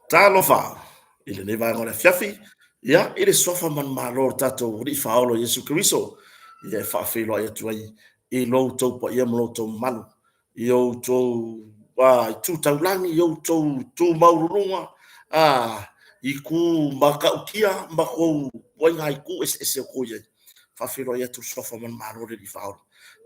Talofa i lenei vaega o le afiafi, ia, i le suafa manumalo o le tatou Alii Faaola o Iesu Keriso, ia e faafeiloai atu ai i lo outou paia ma lo outou mamalu, i outou itu taulagi, i outou itu maualuluga, itu matautia ma tou ituaiga itu eseese o outou i ai. Faafeiloai atu i le suafa manumalo o le Alii Faaola.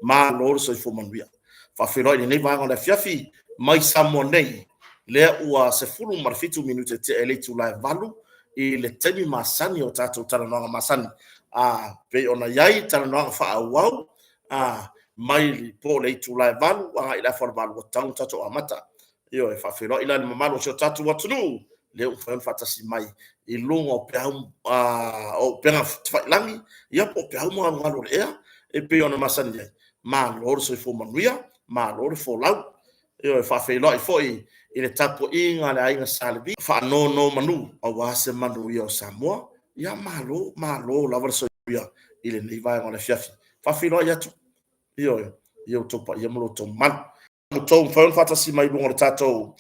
Malo le soifua manuia. Faafeiloai i lenei vaega o le afiafi mai Samoa nei, lea ua 17 minute tea i le itula e 8 i le taimi masani o tatou talanoaga masani, a pei ona i ai talanoaga faaauau a mai po o le itula e 8 agai i le afa o le 8 ua tatau ona tatou amata. Ioe, faafeiloai la i le mamalu o si o tatou atunuu lea ua mafai ona faatasi mai i luga o peau o upega tafailagi, ia po o peau magalogalo o le ea e pei ona masani ai. Malo le soifua manuia, malo le folau. Ioe, faafeiloai foi i le tapuaiga a le Aiga Sa Levi, faanonomanu aua se manuia o Samoa. Ia malo, malo lava le soifua i lenei vaega o le afiafi. Faafeiloai atu, ioe, i outou paia ma lo outou mamalu. Outou mafai ona faatasi mai luga o le tatou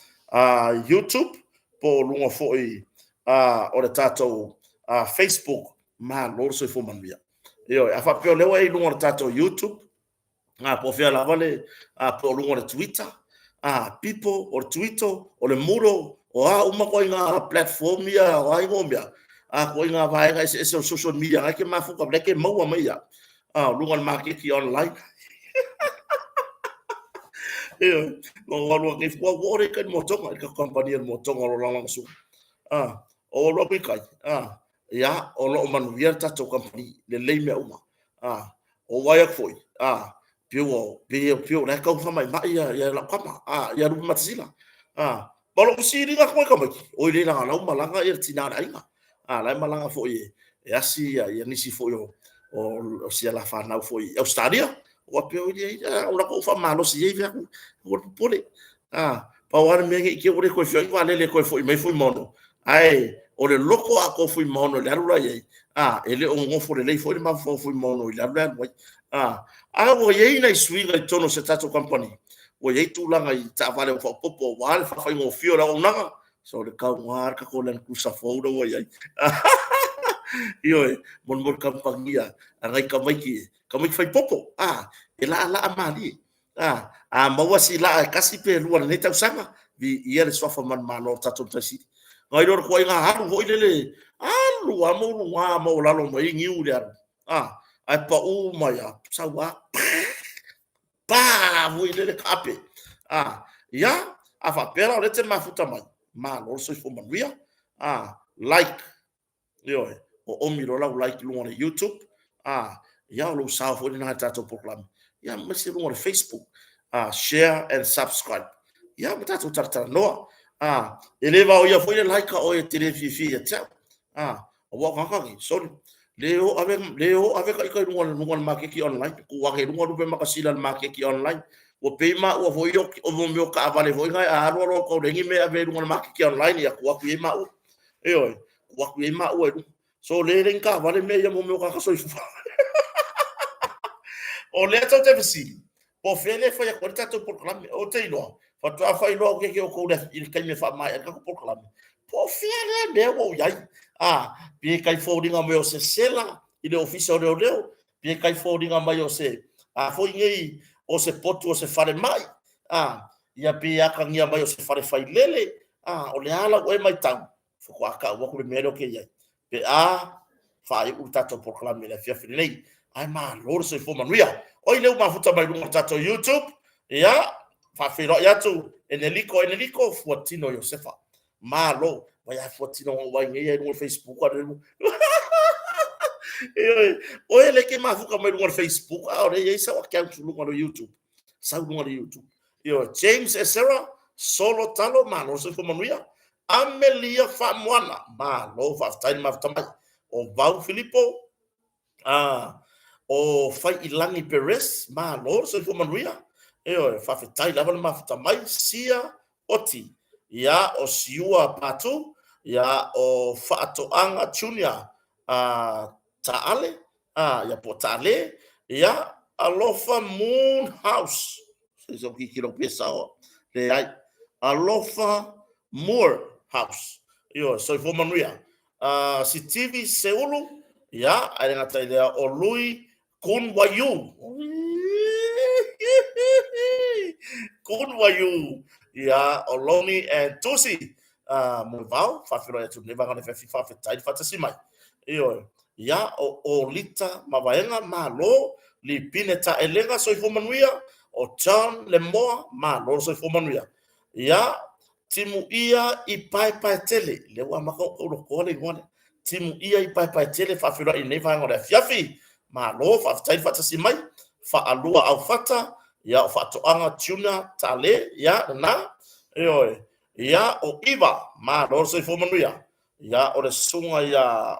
YouTube po o luga foi o le tatou Facebook. Malo le soifua manuia. Ioe, a faapea o lea ua e i luga o le tatou YouTube, po o fea lava le, po o luga o le Twitter, people, o le Twitter, o le Moodle, o a uma ituaiga platform ia, o a igoa o mea, ituaiga vaega eseese o social media na e te mafuta, lea e te maua mai ia, o luga o le maketi online. Ioe, o alu atu nei, ua oo lea i tai i le motoga, i le tatou kamupani o le motoga o lo o lagolagosua. O alu atu i tai, ia, o lo o manuia le tatou kamupani, lelei mea uma. O vaai atu foi, pei ua, pei o la e tau faamaimai ia lau tama, ia Lupe Matasila. Ma lou fesiliga atu ai tamaiti, oi le leaga o la ua malaga le tina o le aiga. La e malaga foi e asi ia nisi foi o si ala fanau foi i Ausetalia. Ua faapea, oi le, o la ua faamalosi i ai, fai atu, aua le popole. Pau lava le mea ne i te i ua le toe feoai ni vaalele e toe foi mai Fuimaono, ae o le loto atoa o Fuimaono i le alu la i ai, e le o nonofo lelei foi le mafaufau o Fuimaono i le alu la e alu ai. A ua i ai nai suiga i totonu o se tatou kamupani, ua i ai tulaga i taavale ua faaopoopo aua le faafaigofie o le auaunaga, so le tauga le tatou Land Cruiser fou lea ua i ai. Ioe, molimoli kamupani a nai tamaiti, tamaiti faipopo, e laalaa malie. A maua si laa e tasi pe lua i lenei tausaga, viia le suafa manumalo o le tatou Matai Sili. Nai lo le ituaiga alu foi lele, alu lava ma uluga maualalo mai ai niu i le alu, ae pau mai lava, sau lava, pa foi lele taape. Ia, a faapea la o lea e te mafuta mai, malo le soifua manuia, like, Ioe, oomi loa lau like i luga o le YouTube, a, ia o lou sao foi lena i le tatou polokalame. Ia, aemaise luga o le Facebook, a, share and subscribe. Ia, ma tatou talatalanoa. A, e le vaoia foi le like a oe e te le fiafia ia te au. A, aua o tagata nei, sorry, le o ave, le o ave ta ita i luga, luga o le maketi online, tuu ake i luga lupe makasina i le maketi online. Ua pei maua foi o mea o taavale foi na a alu alu lava tau leai ni mea e ave ai i luga o le maketi online, ia tuu atu i ai maua. Ioe, tuu atu i ai maua i luga. So le le ni taavale mea ia mo mea o tagata soifua. O lea tou te fesili, po o fea lea e fai atu ai le tatou polokalame. Ou te iloa, faatoa faailoa atu ia te outou i le taimi e faamaea ai le tatou polokalame, po o fea lea mea ua ou i ai. A, pe tai foliga mai o se sela i le Ofisa o Leoleo, pe tai foliga mai o se, a foi nei, o se potu o se falemai, a, ia pe atagia mai o se fale failele, a, o le a lau ea matau, faatoa tau atu le mea lea ou te i ai, pe a faaiu le tatou polokalame i le afiafi lenei. Ae malo le soifua manuia. Oi lea ua mafuta mai luga o le tatou YouTube, ia, faafeiloai atu Eneliko, Eneliko, Fuatino Iosefa. Malo, vai a Fuatino na ou vaai nei i luga o le Facebook. Ioe, oe lea e te mafuta mai luga o le Facebook, a o lea e i ai sau account i luga o le YouTube. Sau luga o le YouTube. Ioe, James Esera, Solo Talo, malo le soifua manuia. Amelia Faamoana, malo faafetai le mafuta mai. O Vau Filipo, o Faiilagi Perez, malo le soifua manuia. Ioe, faafetai lava le mafuta mai. Sia Oti, ia, o Siua Patu, ia, o Faatoaga Junior, Taale, ia po o Taale, ia, Alofa Moon House, se sau tilotilo pea sao, leai, Alofa Moore House. Ioe, soifua manuia. Sitivi Seulu, ia, ae le gata i lea, o Lui Kun Waiu. Kun Waiu, ia, o Loni and Tusi. Moevao, faafeiloai atu lenei vaega o le afiafi, faafetai le faatasi mai. Ioe, ia, o Olita Mavaega, malo, Lipine Taelega, soifua manuia, o John Lemoa, malo le soifua manuia. Ia, Timuia i Paepaetele, lea ua amata ona taulotoa le igoa lea. Timuia i Paepaetele, faafeiloai i lenei vaega o le afiafi. Malo, faafetai le faatasi mai. Faalua Aufata, ia, o Faatoaga Tuna Tale, ia, lena. Ioe. Ia, o Iva, malo le soifua manuia. Ia, o le susuga ia,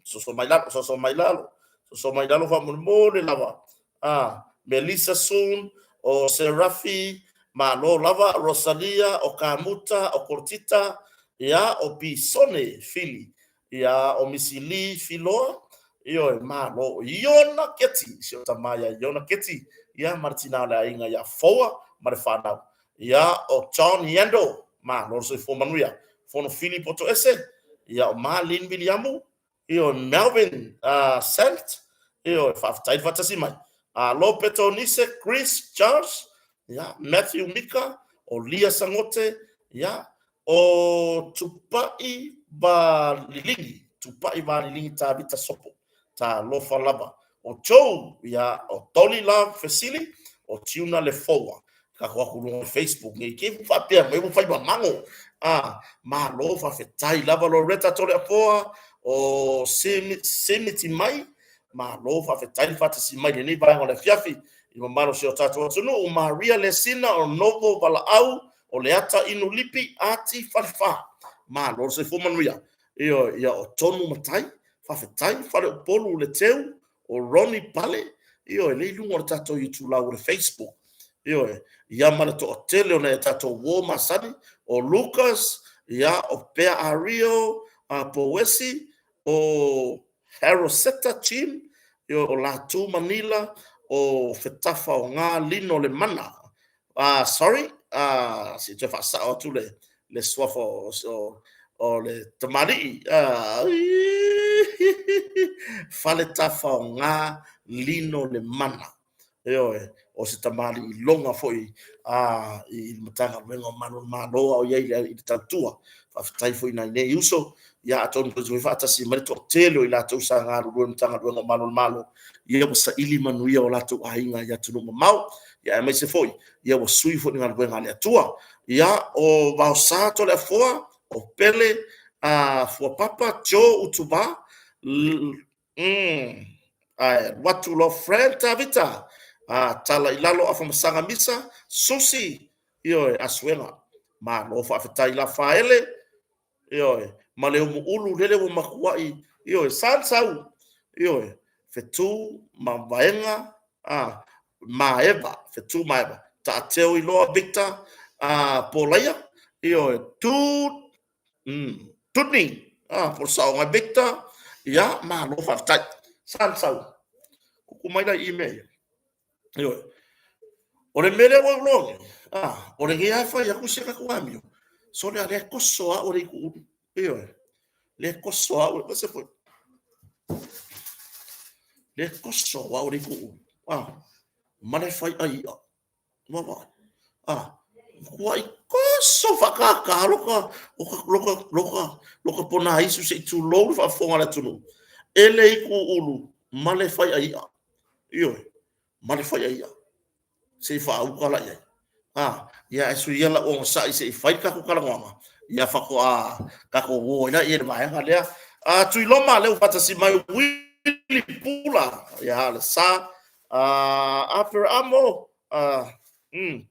soso mai lalo, soso mai lalo, soso mai lalo faamolemole lava. Melissa Soon, o Serafi, malo lava, Rosalia, o Kamuta, o Korotita, ia, o Pisone Fili, ia, o Misi Lee Filoa, ioe, malo, Iona Keti, si o tama ia Iona Keti, ia, ma le tina o le aiga ia Foa ma le fanau. Ia, o John Yando, malo le soifua manuia. Fono Fili Potoese, ia, o Marlene Viliamu, ioe, Melvin Sant, ioe, faafetai le faatasi mai. Lopeto Nise, Chris Charles, ia, Matthew Mika, o Lia Sagote, ia, o Tupai Valilingi, Tupai Valilingi Tavita Sopo, talofa lava. O Joe, ia, o Toli Love Fesili, o Tiuna Lefoua. Tatou atu luga o Facebook nei, ke ua faapea mai ua fai mamago. Malo faafetai lava Loretta Toleafoa, o Simiti mai, malo faafetai le faatasi mai lenei vaega o le afiafi i mamalu o si o tatou atunuu. Maria Lesina o Novo Valaau, o Leata Inu Lipi, Ati Falefa. Malo le soifua manuia. Ioe, ia o Tonu Matai, faafetai, Faleupolu le Teu, o Ronnie Pale, ioe, lea i luga o le tatou itulau o le Facebook, ioe, ia ma le toatele o nai a tatou uo masani, o Lucas, ia, o Pea Ario, a Pouesi, o Haroseta Jim, ioe, o Latu Manila, o Fetafa o Ga Lino Lemana, sorry, se i toe faasao atu le suafa o le tamalii, Faletafaoga Lino Lemana. Ioe, o se tamalii loga foi i le Matagaluega o Malu o le Malo a o i ai i le tautua. Faafetai foi i nai nei uso, ia atonu foi faatasi mai le toatele o i latou sa galulue i le Matagaluega o Malu o le Malo, ia ua saili manuia o latou aiga i atunuu mamao, ia aemaise foi ia ua sui foi le galuega a le Atua. Ia, o Vaosa Toleafoa, o Pele Fuapapa, Joe Utuva, ae alu atu loa Fred Tavita, tala i lalo Afamasaga Misa, Susi, ioe, Asuega. Malo faafetai Lafaele, ioe, ma le Umuulu lele ua matuai, ioe, sa le sau, ioe, fetu ma vaega, maeva, fetu maeva, Taateo Iloa Victor, Polaia, ioe, tu, Tuni, po o le saoga Victor, ia, malo faafetai. Sa le sau. Kuku mai la i mea ia. Ioe. O le mea lea ua ou iloa nei, o lenei lava e fai atu si a tatou amio, sole a lea toso lava au e le itu ulu. Ioe. Lea toso lava au, se foi. Lea toso lava au e le itu ulu. Ma le fai ai i'a. Ua vaai. Matuai toso faakākā loka, loka, loka, loka pona isu se i tulou le faafofoga a le atunuu. E le itu ulu ma le fai ai i'a. Ioe, ma le fai ai i'a. Se i faauka la i ai. Ia ae sui ia lau onosai se i fai le tatou talanoaga, ia faatoa tatou o ai la i le vaega lea. Tuiloma, lea ua faatasi mai Wili Pula, ia le sa. Aperaamo,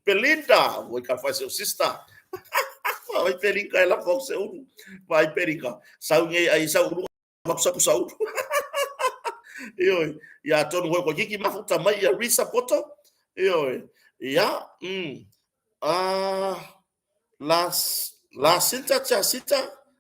Belinda, ua i ka fai seu sister. Vai Belinda e lako au se ulu. Vai Belinda, sau nei ai sau ulu avatu sa ulu. Ioe, ia atonu hoi koe kiki mafuta mai ia Risa Poto. Ioe, ia, La, La Sinta, Jacinta,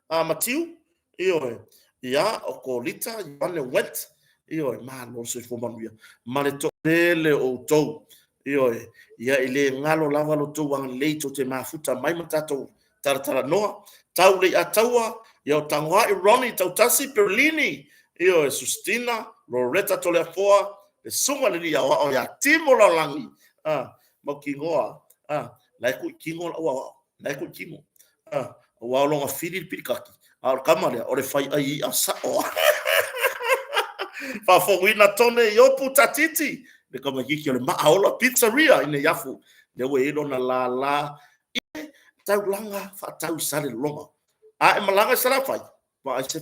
Matiu, ioe, ia, o Kolita, Ioane Went, ioe, malo le soifua manuia, ma le toatele o outou, ioe, ia, e le galo lava lo outou agalelei tou te mafuta mai ma tatou talatalanoa. Tau Leiataua, ia o Tagoai, Ronnie Tautasi, Perlini, ioe, Sustina, Loretta Toleafoa, le Susuga i le Alii Aoao ia Timo Laolagi, a, mautinoa, a, la e kuitino lau aoao, la e kuitino, a, aua o lona fili le pilikaki, a o le tama lea, o le faiai i'a sa'o. Faafofogaina Tone Iopu Tatiti, le tamaitiiti o le Maaola Pizzeria i Neiafu, lea ua i ai lona lala i le taulaga faatau i Salelologa. A e malaga i Salafai, vaai se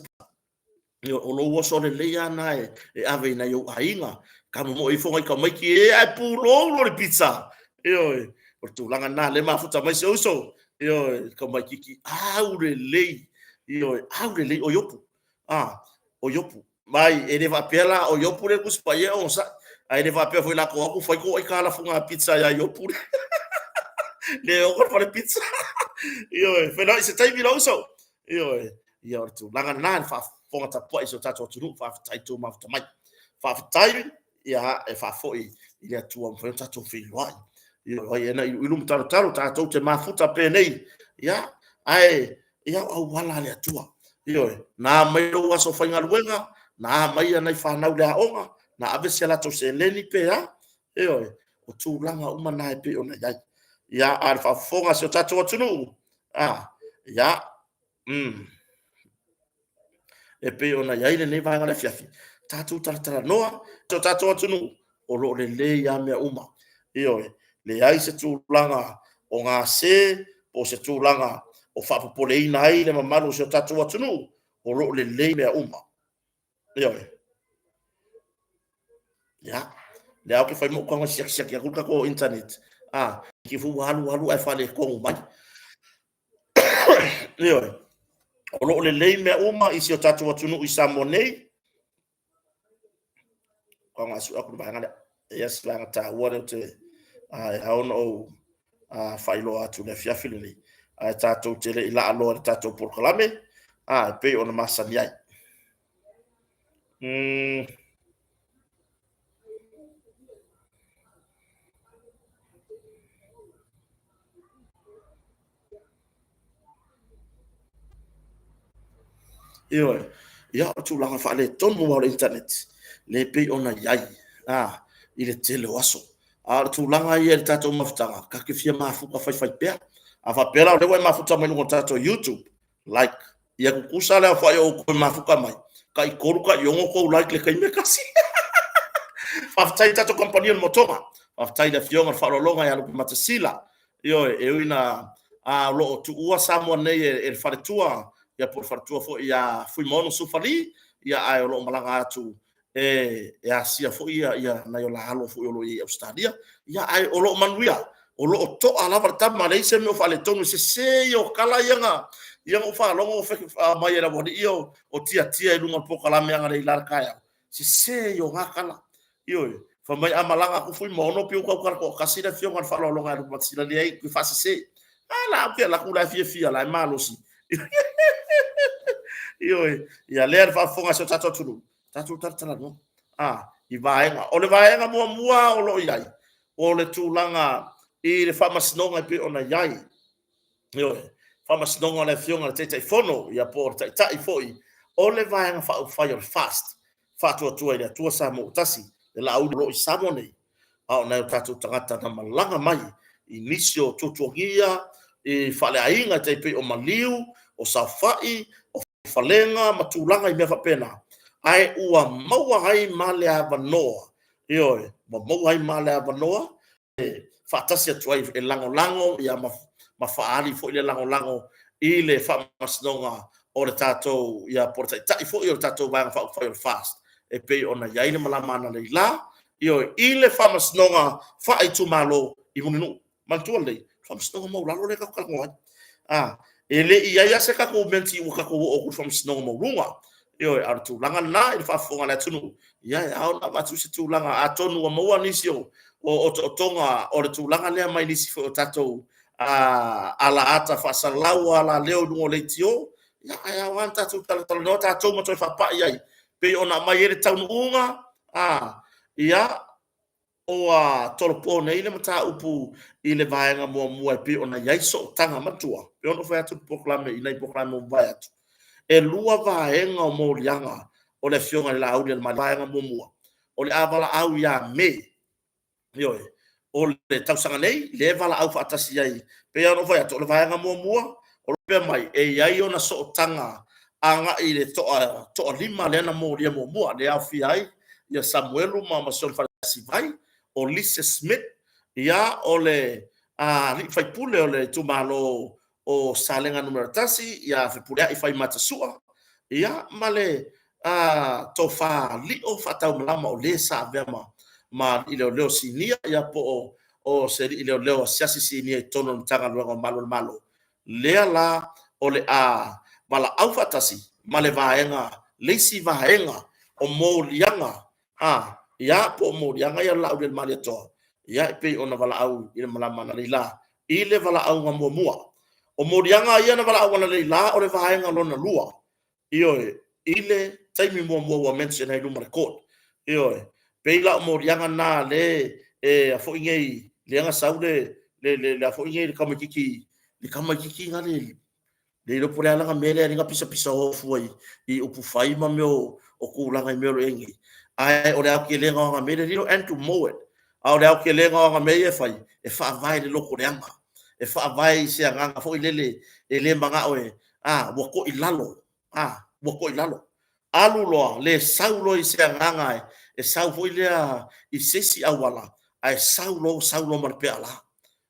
o lou oso lelei lava na e ave i nai ou aiga, tamomoe ifo nai tamaiti e ae pulou loa le pizza. Ioe, o le tulaga lena, lea e mafuta mai si ou uso, ioe, tamaitiiti aulelei, ioe, aulelei, o Iopu, a, o Iopu. Mai, e le faapea la o Iopu lea e Tusi Paia e onosai, ae le faapea foi latou o atu fai tou aitalafuga pizza ia Iopu lea e ona le fale pizza. Ioe, feiloai i se taimi lou uso. Ioe, ia o le tulaga lena i le faafofoga tapuai i si o tatou atunuu, faafetai tou mafuta mai. Faafetai, ia e faafoi i le Atua ua mafai ona tatou feiloai. Ioe, ai na iluilu ma talotalo tatou te mafuta penei, ia, ae ia o auala a le Atua. Ioe, na mai lou aso faigaluega, na mai nai fanau le aoga, na ave si a latou seleni pe a. Ioe, o tulaga uma na e pei ona i ai. Ia, a o le faafofoga a si o tatou atunuu, a, ia, e pei ona i ai lenei vaega o le afiafi, tatou talatalanoa, si o tatou atunuu, o lo o lelei lava mea uma. Ioe, leai se tulaga o gase po o se tulaga o faapopoleina ai le mamalu o si o tatou atunuu, o lo o lelei mea uma. Ioe. Ia, lea ou te fai ma ou tago e siaki siaki atu le tatou internet, a, te i foi ua alu alu ae faaletonu mai. Ioe, o lo o lelei mea uma i si o tatou atunuu i Samoa nei. Tago a sue atu le vaega lea. E i ai se vaega taua lea ou te e ao ona ou faailoa atu i le afiafi lenei, ae tatou te le i laaloa i le tatou polokalame, e pei ona masani ai. Ioe, ia o tulaga faaletonu lava o le internet, lea e pei ona i ai i le tele o aso. A o le tulaga ia i le tatou mafutaga, tatou te fia mafuta faifaipea. A faapea la o lea ua e mafuta mai luga o le tatou YouTube, like, ia tutusa le aofai o outou e mafuta mai, tai 3, tai 6 tou like i le taimi e tasi. Faafetai i le tatou kamupani o le Motoga, faafetai i le Afioga i le Faaaloaloga ia Lupematasila, ioe, e ui ina o lo o tuua Samoa nei e le faletua, ia po o le faletua foi ia Fuimaono Sufali, ia ae o lo o malaga atu e asia foi ia nai o la alo foi o lo o i ai i Ausetalia, ia ae o lo o manuia, o lo o to'a lava le tama, leai se mea o faaletonu, e sese ia o tala ia na ia na ou faalogo o aumai e le aualii ia o tiatia i luga o le polokalame analeila i le taeao, sese ia o na tala. Ioe, fai mai a malaga atu Fuimaono pei ua tautala toatasi le afioga i le faaaloaloga ia Lupematasila, leai, e faasese. A la ou te alu atu la e fiafia la e malosi. Ioe, ia lea le faafofoga a si o tatou atunuu, tatou talatalanoa i vaega. O le vaega muamua o lo o i ai, o le tulaga i le faamasinoga e pei ona i ai. Ioe, faamasinoga o le Afioga i le Taitaifono, ia po o le Taitai foi o le Vaega Faaupufai o le FAST, Faatuatua i le Atua Samoa ua Tasi, le Laauli o lo o i Samoa nei, a o nai o tatou tagata na malaga mai i nisi o tuatuagia i faaleaiga e tai pei o Maliu, o Saofai, o Falega ma tulaga i mea faapena, ae ua maua ai ma le avanoa, ioe, ua maua ai ma le avanoa e faatasi atu ai e lagolago ia ma faaali foi le lagolago i le faamasinoga o le tatou ia po o le taitai foi o le tatou Vaega Faaupufai o le FAST e pei ona i ai le malama analeila, ioe, i le faamasinoga faaitumalo i Mulinuu. Manatua lelei, faamasinoga maualalo lea tatou talanoa ai. A, e le i i ai lava se tatou menti ua tatou oo atu i le faamasinoga maualuga. Ioe, a o le tulaga lena i le faafofoga a le atunuu, ia e ao ona avatu se tulaga, atonu ua maua nisi o otootoga o le tulaga lea mai nisi foi o tatou alaata faasalalau, alaleo i luga o leitio, ia ae ao lava ona tatou talatalanoa tatou ma toe faapai ai, pei ona aumai ai le taunuuga, ia, Ua tolopo nei le mataupu i le vaega muamua e pei ona i ai sootaga matua, e pei ona ou fai atu i le polokalame i nai polokalame ua mavae atu. E lua vaega o moliaga o le Afioga i le Laauli vaega muamua, o le a valaau ia Me, ioe, o le tausaga nei, lea e valaau faatasi ai. E pei lava ona ou fai atu, o le vaega muamua, o lo o faapea mai, e i ai ona sootaga agai i le toalima lea na molia muamua, lea e aofia ai ia Samuelu ma si ona falesivai, o Lisa Smith, ia, o le alii faipule o le itumalo o Salega 1 ia Fepuleai Faimata Sua, ia, ma le Tofa Lio Faataumalama, o le sa avea ma alii leoleo sinia, ia po o se alii leoleo asiasi sinia i totonu o le Matagaluega o Malu o le Malo. Lea la o le a valaau faatasi ma le vaega, le isi vaega o moliaga, a, ia, po o moliaga ia o le Laaulialemalietoa, ia e pei ona valaau i le malama analeila i le valaauga muamua. O moliaga ia na valaau analeila o le vaega lona lua, ioe, i le taimi muamua ua mention ai i luma o le court. Ioe, pei la o moliaga na le e a foi nei, lea na sau le a foi nei le tamaitiiti, le tamaitiiti lena le le iloa po o le a lana mea lea na pisapisa fua i upufai ma mea o tulaga i mea o lo o i ai nei, ae o le aotelega o ana mea, le lilo Andrew Mowat, a o le aotelega o ana mea ia e fai, e faavae i le lotoleaga, e faavae i se agaga foi lele e le manao e, a, ua toilalo, a, ua toilalo. Alu loa le sau loa i se agaga e sau foi lea i se isi auala, ae sau loa ua sau loa ma le peala.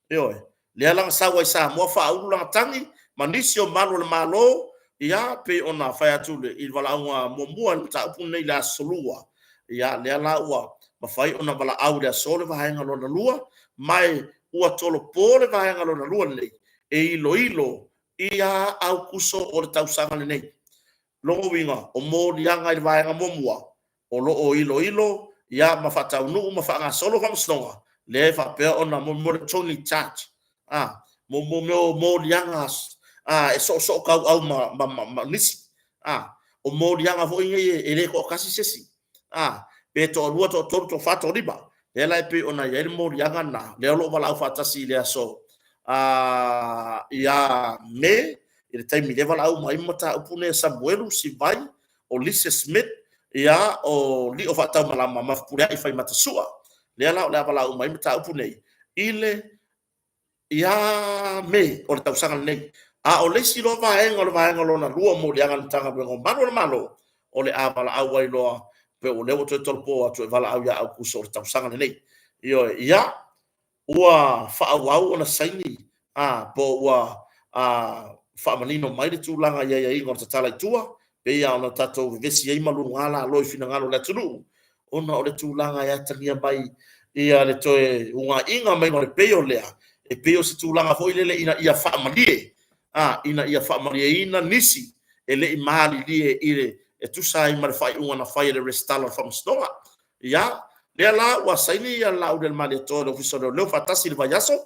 Ioe. Lea la na sau ai i Samoa faaulu lana tagi ma nisi o malu o le Malo, ia pei ona fai atu i le valaauga muamua i le mataupu lenei i le Aso Lua, ia lea la ua mafai ona valaau i le aso le vaega lona lua, ma ua tolopo le vaega lona lua lenei e iloilo ia Aokuso o le tausaga lenei. Lona uiga, o moliaga i le vaega muamua o lo o iloilo ia ma faataunuu ma faagasolo faamasinoga, lea e faapea ona mo le Tony Charge, a, mo mea o moliaga e soosootauau ma nisi, a, o moliaga foi nei e le toatasi se isi, a, pe toalua, toatolu, toafa, toalima. Lea la e pei ona i ai le moliaga lena, lea o lo o valaau faatasi i le aso ia Me, i le taimi lea e valaau uma ai mataupu nei a Samuelu, Sivai, o Lisa Smith, ia, o Lio Faataumalama ma Fepuleai Faimatasua. Lea la o le a valaau uma ai mataupu nei i le ia Me o le tausaga lenei. A o le isi loa vaega o le vaega lona lua o moliaga a le Matagaluega o Malu o le Malo, o le a valaau ai loa, pe o lea ua toe tolopo atu e valaau ia Aokuso o le tausaga lenei. Ioe, ia, ua faaauau ona saini, a, po ua faamanino mai le tulaga i aiaiga o le tatala i tua, pei lava ona tatou vevesi ai ma luga lalo i finagalo o le atunuu, ona o le tulaga e atagia mai ia le toe unaiga mai o le pei o lea, e pei o se tulaga foi lele ina ia faamalie, a, ina ia faamalieina nisi e le i malilie i le e tusa ai ma le faaiuga na fai e le Resitala o le Faamasinoga. Ia, lea la ua saini ia Laaulialemalietoa i le Ofisa o Leoleo faatasi i le vaiaso,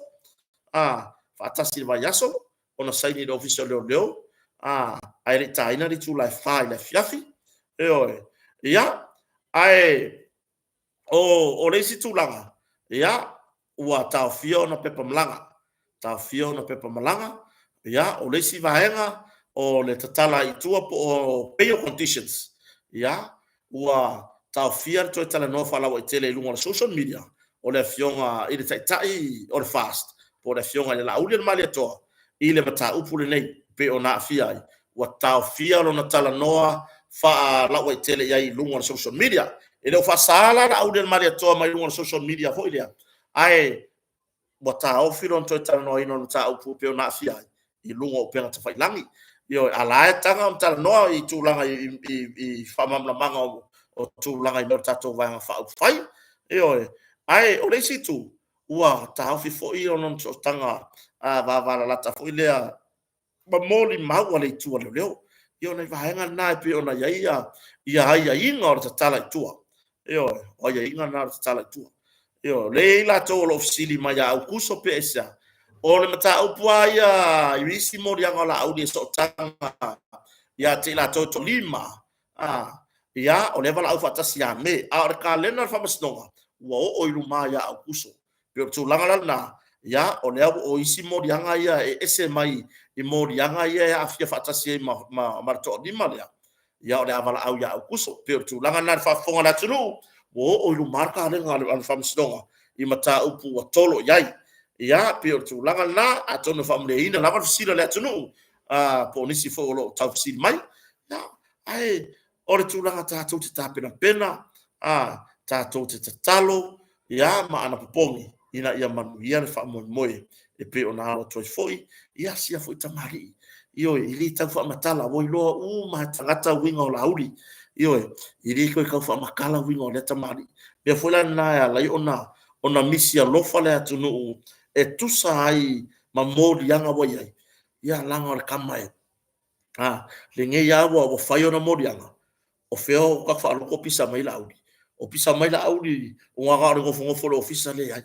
a, faatasi i le vaiaso ona saini i le Ofisa o Leoleo, a, ae le i taina le itula e 4 i le afiafi. Ioe. Ia, ae o le isi tulaga, ia, ua taofia ona pepa malaga, taofia ona pepa malaga. Ia, o le isi vaega o le tatala i tua po o bail conditions, ia, ua taofia le toe talanoa faalauaitele i luga o le social media o le Afioga i le Taitai o le FAST po o le Afioga i le Laaulialemalietoa i le mataupu lenei pei ona aafia ai, ua taofia lona talanoa faalauaitele i ai i luga o le social media. E le o faasa la Laaulialemalietoa mai luga o le social media foi lea, ae ua taofi lona toe talanoaina o le mataupu pei ona aafia ai i luga o upega tafailagi. Ioe, a la e taga ona talanoa i tulaga i faamalamalamaga o tulaga i mea o le tatou Vaega Faaupufai. Ioe, ae o le isi itu, ua taofi foi ona sootaga vavalalata foi lea ma molimau a le itu a leoleo. Ia o nai vaega na e pei ona i ai ia aiaiga o le tatala i tua. Ioe, o aiaiga na o le tatala i tua. Ioe, o lea e i ai latou o lo o fesili mai ia Aukuso pe aisea. O le mataupu lava ia i isi moliaga o Laauli e sootaga ia te i latou e toalima, a, ia, o lea e valaau faatasi ia Me. A o le kalena o le Faamasinoga, ua oo i luma ia Aukuso. Pei o le tulaga la lena, ia, o lea o isi moliaga ia e ese mai i moliaga ia e aafia faatasi ai ma le toalima lea, ia o le a valaau ia Aukuso. Pei o le tulaga lena i le faafofoga a le atunuu, ua oo i luma le kalena a le Faamasinoga i mataupu ua tolo i ai. Ia, pei o le tulaga lena, atonu e faamalieina lava le fesili a le atunuu po o nisi foi o lo o taufesili mai, ia, ae o le tulaga tatou te tapenapena, tatou te tatalo ma anapopogi ina ia manuia le faamoemoe e pei ona alo atu ai foi sia foi tamalii. Ioe, e le tau faamatala ua iloa uma lava e tagata uiga o Laauli. Ioe, e le toe tau faamatala uiga o lea tamalii. O le mea foi la lena e ala ai ona misi alofa le atunuu e tusa ai ma moliaga ua i ai, ia leaga o le tama e lenei lava ua fai ona moliaga, o fea o tatou faalogo o pisa mai ai Laauli? O pisa mai Laauli aua na o le nofonofo i le ofisa, leai.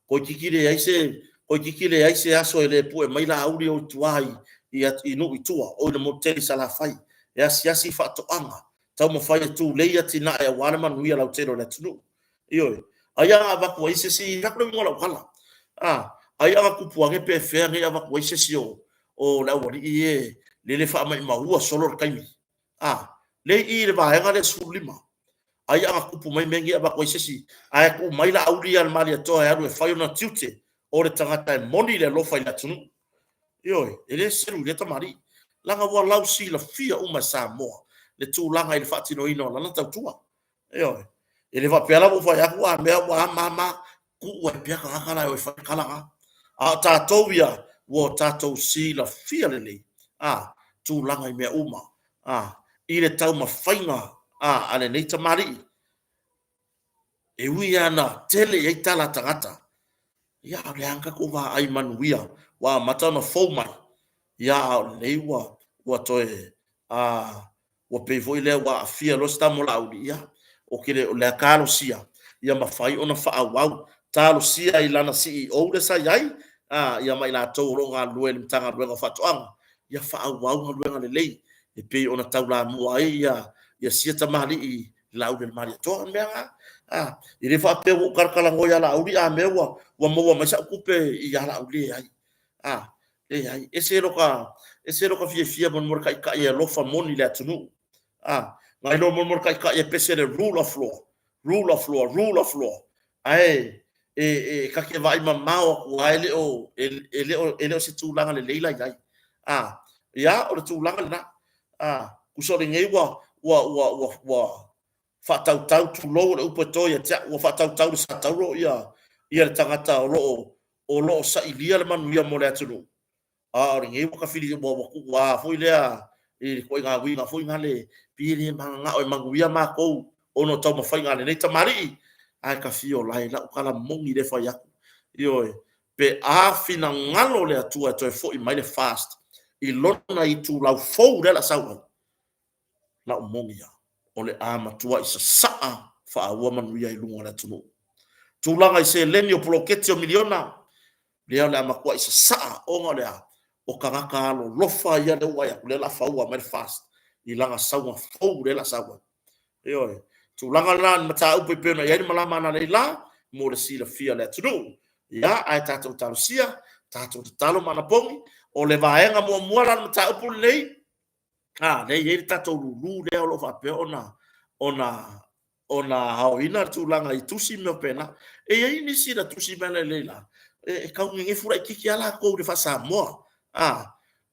Toeitiiti leai se, toeitiiti leai se aso e le pue mai Laauli o i tua i nuu i tua, o i le motu tele i Salafai e asiasi faatoaga, taumafai e tulei atinae aua le manuia lautele o le atunuu. Ioe. Ai a avatu ai se isi, e vaeatu le uiga o lau tala, ai a na tupu ane pe fea nei avatu ai se isi o le aualii ia lele e faamaumaua solo le taimi, a, lea e i i le vaega lea e 15. Ai a na tupu mai mea nei avatu ai se isi, ae tuu mai Laauli ia a le Malietoa e alu e fai ona tiute o le tagata e moni le alofa i le atunuu. Ioe, e le selu i lea tamalii, leaga ua lausilafia uma e Samoa le tulaga i le faatinoina o lana tautua. Ioe. E le faapea la ua ou fai atu a mea ua a ma ma, tuu ai pea tagata la e o e fai le tala lena. A o tatou ia, ua tatou silafia lelei tulaga i mea uma i le taumafaiga a lenei tamalii, e ui lava ina tele i ai tala a tagata, ia a o lea lava na tatou vaai manuia ua amata ona fou mai, ia a o lenei ua toe ua pei foi lea ua aafia loa si tama o Laauli, ia, ou te le o lea talosia ia mafai ona faaauau. Talosia i lana CEO lea sa i ai, ia ma i latou o lo o galulue i le Matagaluega o Faatoaga, ia faaauau galuega lelei e pei ona taulamua ai sia tamalii Laaulialemalietoa. O le mea lena, e le faapea ua ou talatalanoa ia Laauli a mea ua maua mai sau tupe ia Laauli. Leai, leai. E ese lota fiafia mo le taitai e alofa moni i le atunuu, nai lo mo le taitai e pese i le rule of law, rule of law, rule of law, ae ta te vaai mamao atu lava e le o se tulaga lelei la i ai. Ia, o le tulaga lena. Tusa o lenei ua faatautau, tulou, o le upu e to ia te au, ua faatautau i le satauro le tagata o lo o sailia le manuia mo le atunuu, a o lenei ua tafili, ua tuua foi lea i le ituaiga uiga foi lea, pei e le mananao e manuia matou ona o taumafaiga a lenei tamalii, ae tafio lae lau tala moni lea e fai atu. Ioe, pe a finagalo le Atua e toe foi mai le FAST i lona itulau fou lea o le a sau ai, lau moni lava, o le a matuai sasaa faaua manuia i luga o le atunuu. Tulaga i seleni o poloketi o miliona, lea o le a matuai sasaa ona o le a? O tagata alolofa ia lea ua vaai atu, lea o le a faua mai le FAST i lana sauga fou lea o le a sau ai. Ioe. Tulaga la i mataupu e pei ona i ai le malama analeila mo le silafia e le atunuu. Ia, ae tatou talosia, tatou tatalo ma anapogi. O le vaega muamua la o le mataupu lenei, lea e i ai le tatou lulu lea o lo o faapea ona aoina le tulaga i tusi ma mea faapena. E i ai nisi na tusi mai analeila, e tau nenefu laitiiti lava latou i le faa-Samoa.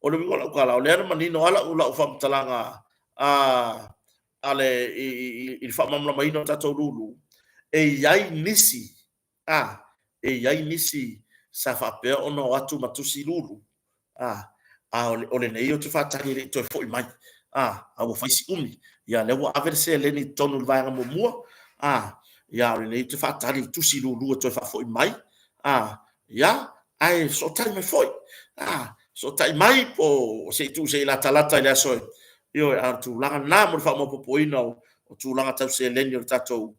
O le uiga o lau tala, o lea na manino lava lau faamatalaga a le, i le faamalamalamaina o tatou lulu, e i ai nisi, a, e i ai nisi sa faapea ona o atu ma tusi lulu, a, a o lenei ou te faatali e le i toe foi mai, a, a ua fai si umi, ia lea ua ave le seleni i totonu i le vaega muamua, a, ia a o lenei ou te faatali i tusi lulu e toe faafoi mai, a, ia, ae fesootai mai foi, a, fesootai mai po o se i tuu se i latalata i le aso e, ioe, a o le tulaga lena mo le faamaopoopoina o tulaga tau seleni o le tatou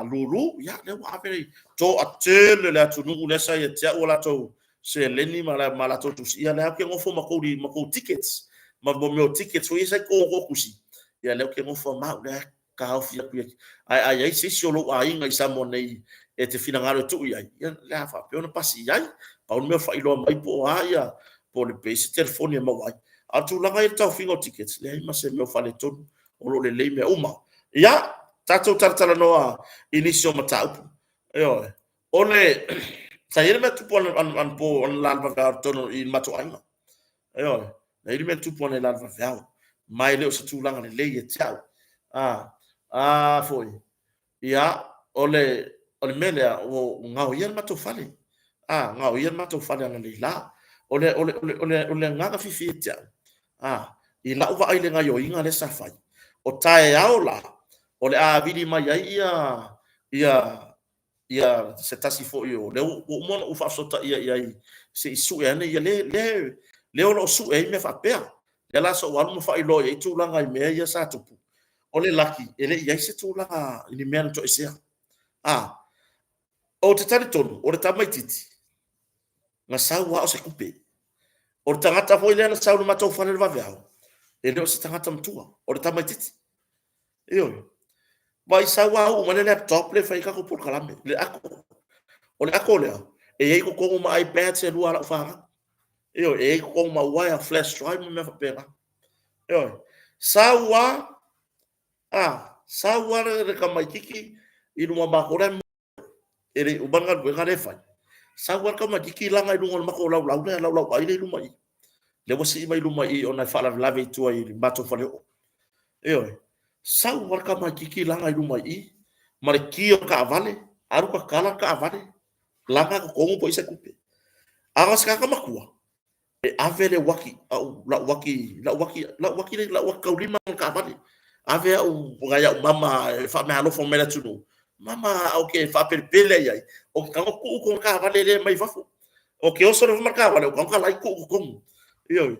lulu, ia, lea ua ave, toatele le atunuu lea sa ia te au a latou seleni ma latou tusi, ia lea ou te nofo ma tou tickets, ma mea o tickets foi ia sa i totonu o tusi, ia lea ou te nofo ma au lea. taofi atu ia. Ae a i ai se isi o lou aiga i Samoa nei e te finagalo e tuu i ai, ia o le a faapea ona pasi i ai. Pau le mea o faailoa mai po o a ia, po o le pe i ai se telefoni e maua ai. A o le tulaga i le taofiga o tickets, leai ma se mea o faaletonu, o lo o lelei mea uma. Ia, tatou talatalanoa i nisi o mataupu. Ioe. O le, sa i ai le mea tupu anapo anala i le vaveao i totonu i le matou aiga. Ioe. Na i ai le mea tupu analeila i le vaveao, ma e le o se tulaga lelei ia te au. A, a foi, ia, o le, o le mea lea, ua gaoia le matou fale. A, gaoia le matou fale analeila. O le, o le, o le, o le, o le agaga fiafia ia te au, a, i lau vaai i le gaoioiga lea sa fai, o taeao la, o le a vili mai ai ia, ia, ia se tasi foi o lea ua uma ona ou faafesootaia i ai se i sue ane ia le le le o lo o sue ai mea faapea. Lea la sa ou alu ma faailoa i ai tulaga i mea ia sa tupu. O le laki e le i ai se tulaga i ni mea na toesea. A ou te talitonu o le tamaitiiti na sau a o se tupe. O le tagata foi lea na sau i le matou fale i le vaveao, e le o se tagata matua, o le tamaitiiti. Ioe. Vaai sau a uu mai le laptop lea e fai ai tatou polokalame, le ako. O le ako lea, e i ai i totonu ma iPads e lua a lau fanau. Ioe, e i ai i totonu ma uaea, flash drive ma mea faapena. Ioe. Sau a, a, sau a le tamaitiiti i luma o matou la e le i uma le galuega lea e fai. Sau lava le tamaitiiti laga i luga o le matou laulau lea, laulauai lea i luma i i. Lea ua sii mai luma i i ona e faalavelave i tua i le matou faleoo. Ioe. Sau lava le tamaitiiti laga i luma i i ma le ki o le taavale, alu tatala le taavale, laga totonu po o i ai se tupe. A na o se tagata matua, e ave le uaki, au, lau uaki, lau uaki, lau uaki, lau uaki taulima ma le taavale. Ave au, nai au mama e faameaalofa mai le atunuu, mama ou te faapelepele ai ai, ou te tago tuu totonu taavale lea mai fafo. Ou te oso loa ma le taavale, ou tago talai tuu i totonu. Ioe.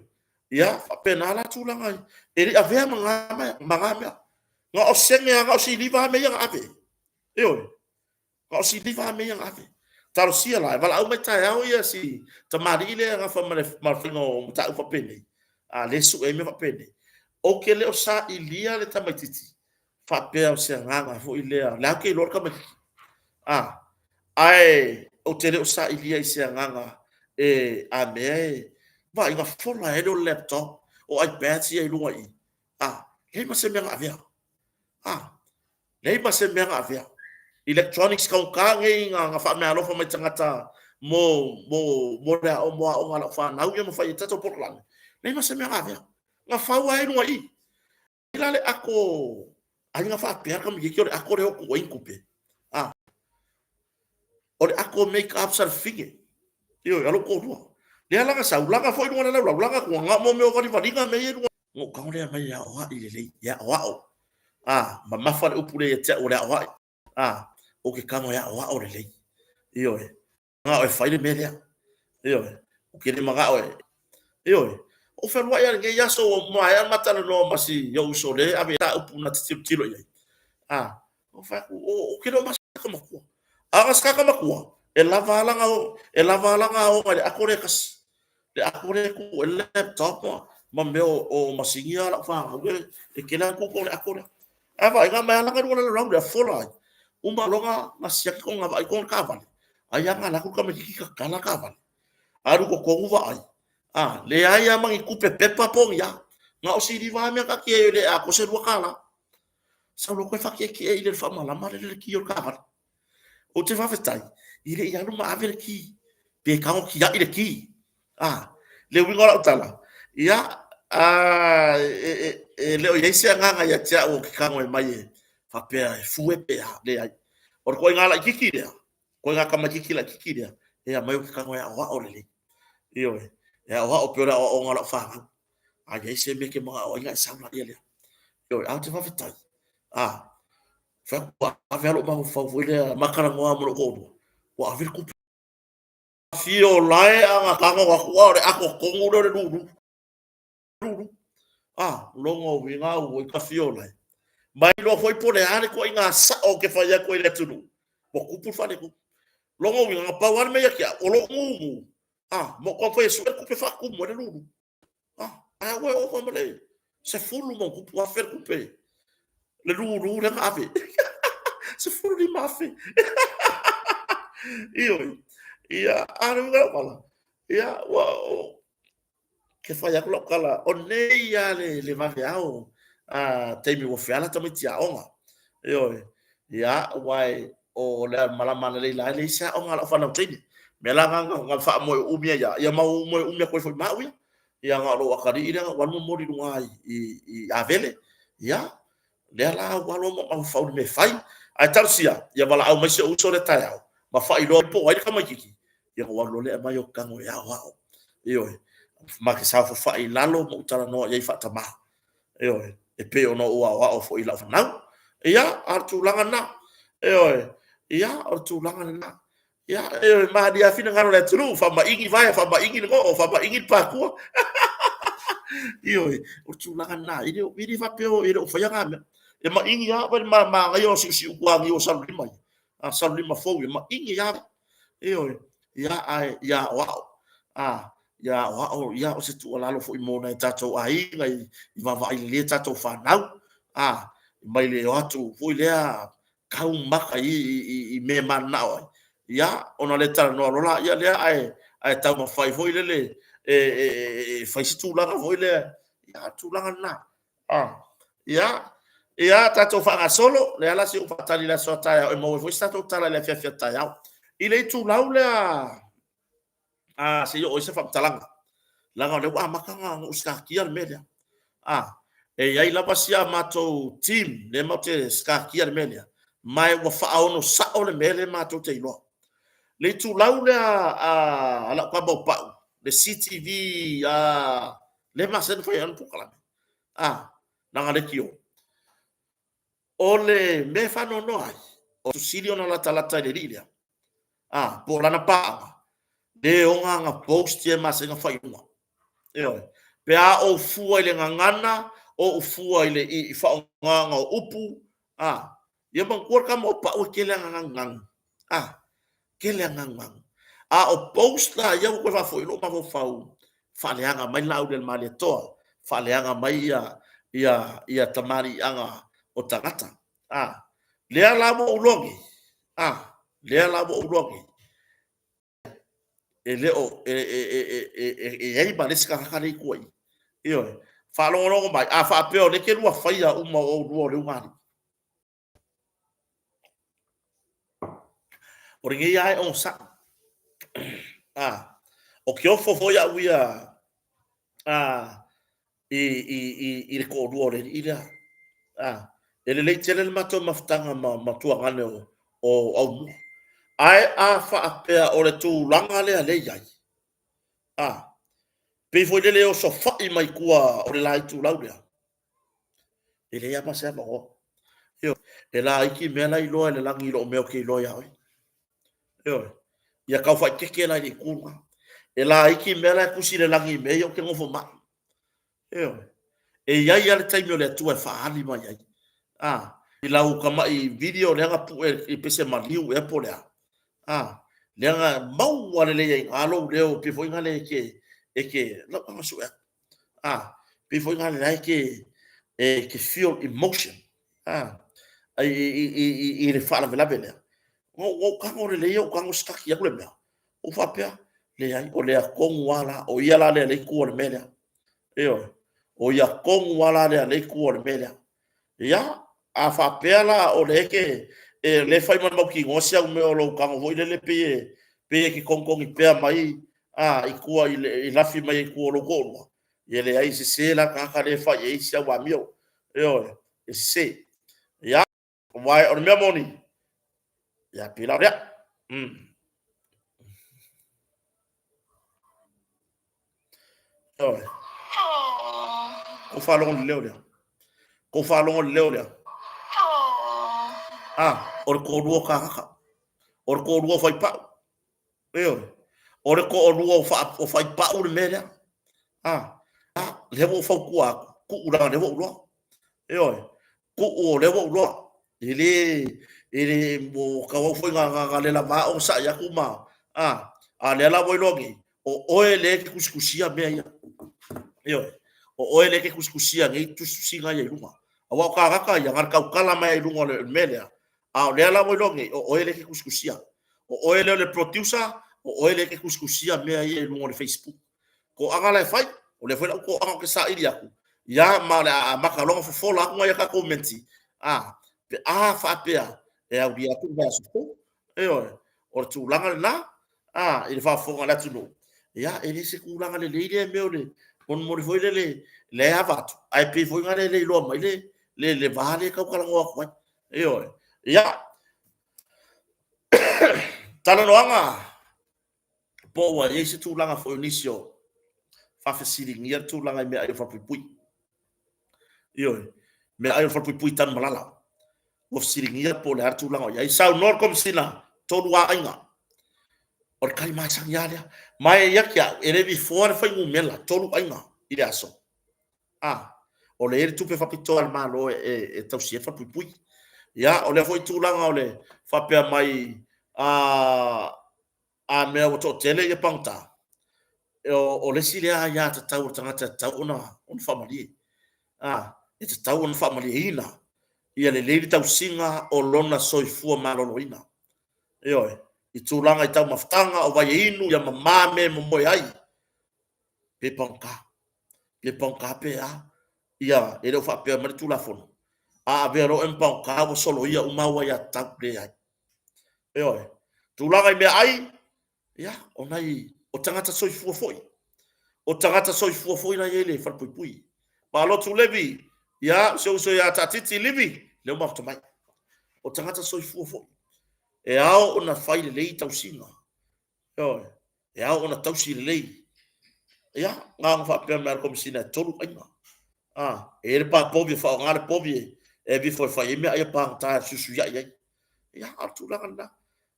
Ia, faapena la tulaga e le i avea ma na mea. Na o sene lava, na o siliva lava mea ia na ave. Ioe. Na o siliva lava mea ia na ave. Talosia la, e valaau mai taeao ia si tamalii lea e nafa ma le faiga o mataupu faapenei, a lea e sue ai mea faapenei. Ou te le o sailia le tamaitiiti faapea o se agaga foi lea, o lea ou te iloa le tamaitiiti. A, ae ou te le o sailia i se agaga e, a mea e, vaai na fola ai lea o le laptop, o iPads ia i luga i i. A, leai ma se mea na avea. A, leai ma se mea na avea. Electronics taugata nei na faameaalofa mai tagata mo, mo, mo le ao, mo aoga a lau fanau ia ma fai ai tatou polokalame. Leai ma se mea na avea. Na fau lava i luga i i. Ai la le ako, ai na faapea le tamaitiiti o le ako lea o tuu ai ni tupe. A, o le ako make up sa le fine. Ioe, a lou toalua. Lea la na sau, laga foi i luga o le laulau, laga atu, na o mea o valivaliga mea ia i luga. Na ou tago lea mai e aoai lelei, e aoao. A, mamafa le upu lea ia te au o le aoai. A, ou te tago e aoao lelei. Ioe, manao e fai le mea lea. Ioe, ou te le manao e... Ioe, ou fealuai lava i lenei aso ua maea ma talanoa ma si ou uso lea e ave ai upu na te tilotilo i ai. A, ou fai atu, ou te le o masaka matua. A na sakaka matua, e lava lana, e lava lana aoga i le ako lea e tasi. Le ako lea e tuu ai le laptop ma mea o masini a lau fanau e tele lava tupe o le ako lea. Ae vaai, na aumai lava lana luga lalolagi lea, fola ai. Uma loa na siaki kona vaai kona taavale, ai lava na alu atu le tamaitiiti tatala taavale. Alu i totonu vaai, a, leai lava ma ni tupe pepa po o ni a. Na o siliva lava mea na taatia ai e le atoa se $2. Sau loa toe faatietie i le faamalama lea le ki o le taavale. Ou te faafetai, i le i alu ma ave le ki, pe tago tiai le ki. A, le uiga o lau tala, ia, a, e, e, e le o i ai se agaga ia te au o ke tago e mai e faapea e fue pe a, leai. O le ituaiga laitiiti lea, ituaiga tamaitiiti laitiiti lea, e aumai o ke tago e aoao lelei. Ioe, e aoao pei o le aoaoga o lau fanau. A i ai se mea e te manao ai ona e sau laia lea. Ioe, a ou te faafetai, a, fai atu ua ave lava lou mafaufau foi lea ma talanoa ma lou toalua, ua ave le tupe. Fio lae a na tago atu a o le ako tonu lea o le lulu. Lulu. A, logo uiga ua i ka fio lae. Mai iloa foi po o le a le ituaiga sao ou te fai atu ai i le atunuu, ua tupu le faaletonu. Logo uiga, na pau lava le mea ia te au, o lou gugu, a, ma ou taumafai e sue le tupe faatumu ai le lulu. A, ae ua ova ma le 10 ma tupu afe le tupe. Le lulu lea na ave. 15,000. Ioe. Ia, a le uiga o lau tala, ia, ua, ke fai atu lau tala, o nei lava le vaveao a taimi ua feala tamaiti aoga. Ioe. Ia, aua o le malama analeila e leai se aoga a lau fanau teine. Mea la na na faamoe uumi ai ia, ia ma ou moe uumi atu ai foi ma au ia. Ia na o lou atalii lea na ou alu momoli i luga i Avele. Ia, lea la ua alu au ma mafaufau i le mea e fai. Ae talosia, ia valaau mai si ou uso lea taeao, ma faailoa po o ai le tamaitiiti. Ia ona ou alu loa lea aumai ou tago e aoao. Ioe. Ma te saofafai i lalo ma ou talanoa i ai faatamā. Ioe. E pei ona ou aoao foi i lau fanau. Ia, a o le tulaga lena. Ioe. Ia, o le tulaga lena. Ia, ioe, malie lava finagalo o le atunuu, faamaigi vaea, faamaigi le goo, faamaigi le patua. Ioe, o le tulaga lena. E le faapea e le o faia na mea. E maigi lava le manaia o siusiu tuaniu o Salelima ia. A Salelima fou ia, maigi lava. Ioe, ia, ae ia aoao. A, ia aoao, ia, o se tuualalo foi mo nai o tatou aiga i vaavaai lelei a tatou fanau. A, mai le o atu foi lea tau maka i mea e mananao ai, ia, ona le talanoa loa lea lea, ae taumafai foi lele e fai se tulaga foi lea, ia, tulaga lena. Ia, ia, tatou faagasolo, lea la se i ou faatali i le aso a taeao e maua ai foi se tatou tala i le afiafi a taeao. I le itulau lea, a se i oo ai se faamatalaga, leaga o lea ua amata ona ou sikatia le mea lea. E i ai lava si a matou team lea matou te sikatia le mea lea, ma ua faaono sao le mea lea matou te iloa. Le itulau lea a lau tama o Pau, le CTV lea e masani ona fai ai ana polokalame, lana leitio. O le mea e faanoanoa ai, o sili ona latalata i le alii lea, po o lana paaga, le ona ana post ia e masani ona fai i luga. Ioe. Pe a ou fua i le gagana, ou fua i le i faaaogaina o upu, ia manatua le tama o Pau e tele ana ganuganu. Tele ana ganuganu. A o post la ia ua toe faafoi i lou mafaufau, faaleaga mai le Laaulialemalietoa, faaleaga mai ia tamaliiaga o tagata. Lea la ua ou iloa nei, lea la ua ou iloa nei, e le o, e i ai ma le isi tagata lea i tua i i. Ioe. Faalogologo mai, a faapea o lea e te lua faia uma o oulua o le ulugalii, O lenei lava e onosai. O ke ofo foi au ia i le toalua o le alii lea. E lelei tele le matou mafutaga ma tuagane o Aumua. Ae a faapea o le tulaga lea lea e i ai, pei foi lele e osofai mai tua o le la itulau lea, e leai lava ma se avanoa. Ioe, e laiti mea la e iloa e le lagi i lou mea ou te iloa ia oe. Ioe, ia tau faaeteete la i le itu lena. E laiti mea la e tusi i le lagi i mea ia ou te nofo ma au. Ioe, e i ai lava le taimi o le Atua e faaali mai ai. A, i lau tamai video lea na pue i pese maliu ea po o le a. A, lea na maua lelei ai i ina lou leo pei foi lea e te, lau taga sue atu. A, pei foi lea la e te feel emotion. A, i le faalavelave lea. Ua ou tago lelei, ou tago sikaki atu le mea. Ou faapea, leai, o lea tonu lava la, o ia la lea le itu o le mea lea. Ioe, o ia tonu lava la lea le itu o le mea lea. Ia, a faapea la o lea e te, lea e fai ma mautinoa si au mea o lou tago foi lele pei e te togitogi pea mai i tua i lafi mai i tua o lou toalua, ia leai, e sese la le tagata lea e fai i ai si au amio. Ioe, e sese. Ia, aua o le mea moni, ia pei la o lea. Ioe. Kou faalogo i le leo lea. Kou faalogo i le leo lea. A, o le toalua o kānaka. O le toalua o Faipau. Ioe. O le toalua o Faipau le mea lea. A, lea ua ou fautua atu, tuu leaga o lea ua ou iloa. Ioe. Tuu o lea ua ou iloa. E le, e le, ua tauau foi na lelava onosai atu ma, a, a lea la ua iloa nei, o oe lea e te tusitusia mea ia. Ioe. O oe lea e te tusitusia nei tusitusiga ia i luga. Aua o kānaka ia, na o le tautala mai lava i luga o le mea lea, a o lea la ua iloa nei, o oe lea e te tusitusia. O oe lea o le producer, o oe lea e te tusitusia mea ia i luga o le Facebook. Toaga la e fai, o lea foi la u toaga ou te saili atu, ia ma o le a amata loa ona fofola atu nai a tatou menti, a, pe a faapea e aulia atu le vaiaso fou. Ioe, o le tulaga lena, a, i le faafofoga a le atunuu, ia e le se tulaga lelei lea mea o le molimoli foi lele, lea e ava atu, ae pei foi lea e le iloa mai le va lea e tau talanoa atu ai. Ioe. Ia, talanoaga po ua i ai se tulaga foi o nisi o faafesiligia le tulaga i meaai o le falepuipui. Ioe, meaai o le falepuipui i Tanumalala. Ua fesiligia po o le a le tulaga o i ai. Saunoa le Komesina, 3 lava aiga. O le tali masani lava lea. Ma e ia te au, e le vifoa le fuainumera, 3 aiga i le aso. A, o lea e i ai le tupe faapitoa a le Malo e tausia ai le falepuipui. Ia, o lea foi tulaga o le faapea mai, a, a mea ua toatele ia pagota, o le isi lea aia tatau a le tagata e tatau ona faamalie. A, e tatau ona faamalieina ia lelei le tausiga o lona soifua maloloina. Ioe, i tulaga i taumafataga, o vai e inu, ia mama mea e momoe ai, pe pagota, pe pagota pe a. Ia, e le o faapea mai le Tulafono, a avea loa oe ma pagota ua soloia uma au aiatatau. Leai. Ioe. Tulaga i meaai, ia, o nai, o tagata soifua foi. O tagata soifua foi la e i ai le falepuipui. Malotu Levi, ia, si ou uso ia Taatiti Livi, lea ua mafuta mai. O tagata soifua foi. E ao ona fai lelei tausiga. Ioe. E ao ona tausi lelei. Ia, na ona faapea mai lava le Komesina e 3 aiga. A, e i ai le pa povi e faaaoga le povi e aveifo e fai ai meaai a pagota e fesuisuiai ai. Ia, a o le tulaga lena.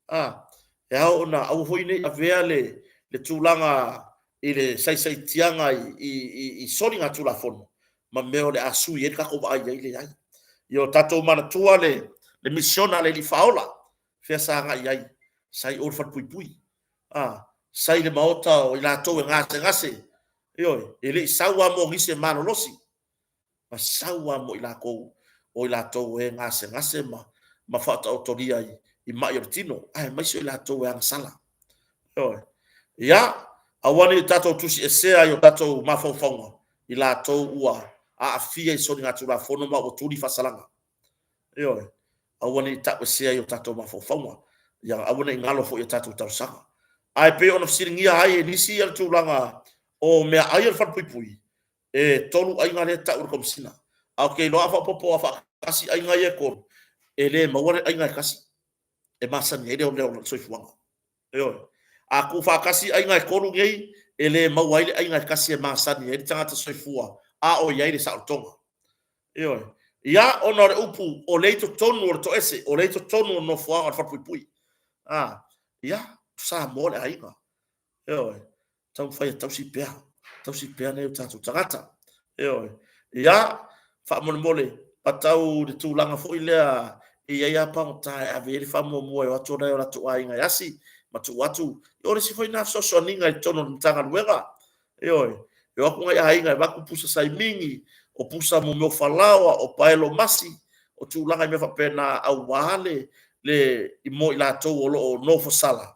A, e ao ona aua foi ne i avea le, le tulaga i le saisaitiaga i, i, i, i soligatulafono ma mea o le a sui ai le tatou vaai i ai, leai. Ia o tatou manatua le, le misiona a le Alii Faaola, fea sa agai i ai? Sa i o i le falepuipui. A, sa i le maota o i latou e gasegase, ioe, e le i sau lava mo nisi e malolosi, na sau lava mo i latou, o i latou e gasegase ma, ma faataotolia i, i mai o le tino, aemaise o i latou e agasala. Ioe. Ia, aua ne i tatou tusiesea i o tatou mafaufauga i latou ua aafia i soligatulafono ma ua tuli faasalaga. Ioe. Aua ne i tauesea i o tatou mafaufauga, ia aua ne i galo foi i a tatou talosaga. Ae pei ona fesiligia ai e nisi le tulaga o meaai o le falepuipui, e 3 aiga lea e tau e le Komesina. Ae ou te iloa a faaopoopo a faatasi aiga ia e 3, e le maua le aiga e tasi e masani ai le soifuaga. Ioe. A tuufaatasi aiga e 3 nei, e le maua ai le aiga e tasi e masani ai le tagata soifua a o i ai le saolotoga. Ioe. Ia, ona o le upu, o lea i totonu o le toese, o lea i totonu o le nofoaga o le falepuipui. A, ia, o Samoa le aiga. Ioe. Taumafai e tausi pea, tausi pea nai o tatou tagata. Ioe. Ia, faamolemole, patau i le tulaga foi lea e i ai lava pagota e ave i ai le faamuamua e o atu nai o latou aiga e asi ma tuu atu. O le isi foi lena fesoasoaniga i totonu o le Matagaluega. Ioe, e o atu nai aiga e avatu pusa saimini, o pusa mo mea o falaoa, o paelo masi, o tulaga i mea faapena aua le, le, mo i latou o lo o nofosala.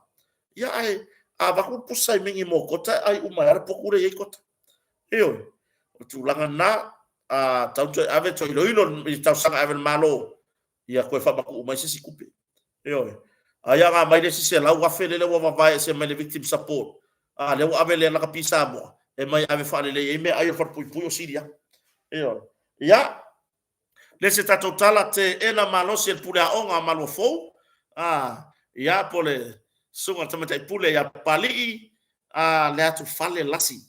Ia, ae a avatu le pusa saimini mo kota, e ai uma ai lava le potu lea e i ai kota. Ioe, o le tulaga lena, a tau toe ave, toe iloilo i le talosaga e ave i le Malo, ia toe faamatuu mai se isi tupe. Ioe. Ai a na aumai le isi 100,000 lele ua vavae ese mai le victim support, a lea ua ave le lakapi Samoa e mai ave faalelei ai meaai o le falepuipui o sili atu. Ioe. Ia, le se tatou tala teena malosi e le pule aoga a Maluafou, a, ia, po le susuga i le tamaitai pule ia Papalii, a, le atufale lasi.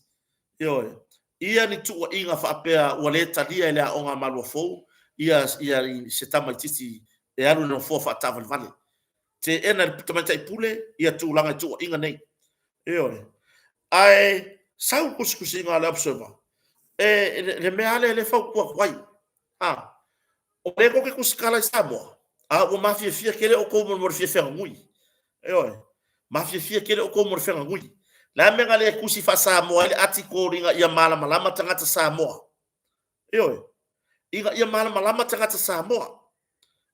Ioe. Ia ni tuuaiga faapea ua le talia e le aoga a Maluafou ia, ia se tamaitiiti e alu i le nofoa faataavalevale. Teena e le tamaitai pule ia tulaga i tuuaiga nei. Ioe. Ae sau le tusitusiga a le Observer, e, le mea lava lea e fautua atu ai, a, O lea tou te tusitala i Samoa, a ua mafiafia tele outou mo le fia feagagui. Ioe. Mafiafia tele outou mo le feagagui. Le a mea na le tusi faa-Samoa ai le article ina ia malamalama tagata Samoa? Ioe. Ina ia malamalama tagata Samoa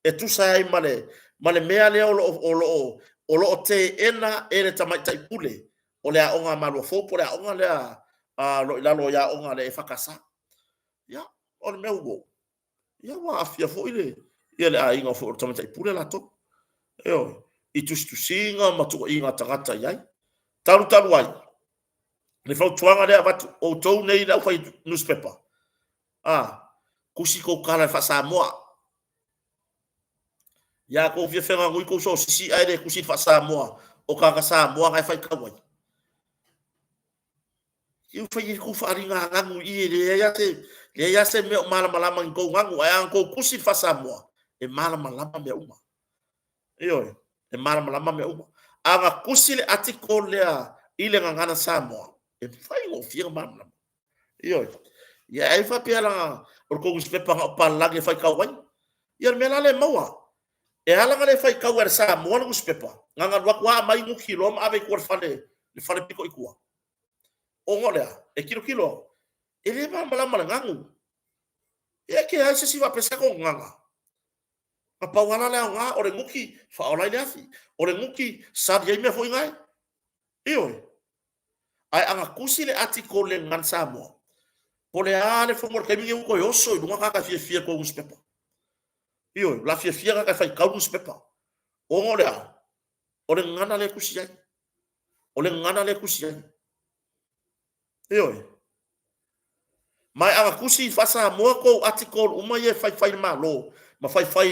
e tusa ai ma le ma le mea lea o lo o lo o o lo o teena e le tamaitai pule o le aoga a Maluafou po o le aoga lea o lo o i lalo i aoga a le EFKS. Ia, o le mea ua ia ua aafia foi le ia le aiga foi o le tamaitai pule latou. Ioe, i tusitusiga ma tuuaiga a tagata i ai. Talu talu ai, le fautuaga lea avatu, outou nei le aufai nusipepa, a, tusi tou tala i faa-Samoa. Ia tou fia feganui tou sosisi ae le tusi i le faa-Samoa o tagata Samoa na e faitau ai. Ia fai ai kou faaaliga ganu i i e leai lava se, leai lava se mea o malamalama i tou ganu, ae a tou tusi i le faa-Samoa, e malamalama mea uma. Ioe, e malamalama mea uma. A na tusi le article lea i le Gagana Samoa, e faigofie ona malamalama. Ioe. Ia ai faapea la o le tou newspaper na o palagi e faitau ai. Ia le mea la lea e maua. E ala ona le faitau e le Samoa le newspaper, na ona alu atu lava aumai nuti loa ma ave i tua i le fale, le fale pito i tua. Ona o le a? E tilotilo, e le malamalama i le ganu. Ia e te ai se isi faapea se tatou gagana. Na pau lava la le aoga o le nuti faaola ai le afi, o le nuti sali ai mea foi nae. Ioe. Ae ana tusi le article i le Gagana Samoa, po o le a le fono i le taimi lenei ua toe oso i luga tagata e fiafia i le tou nusipepa. Ioe, o le a fiafia tagata e faitau le nusipepa. Ona o le a? O le gagana lea e tusi ai. O le gagana lea e tusi ai. Ioe. Ma e ana tusi faa-Samoa tou article uma ia e faifai i le Malo ma faifai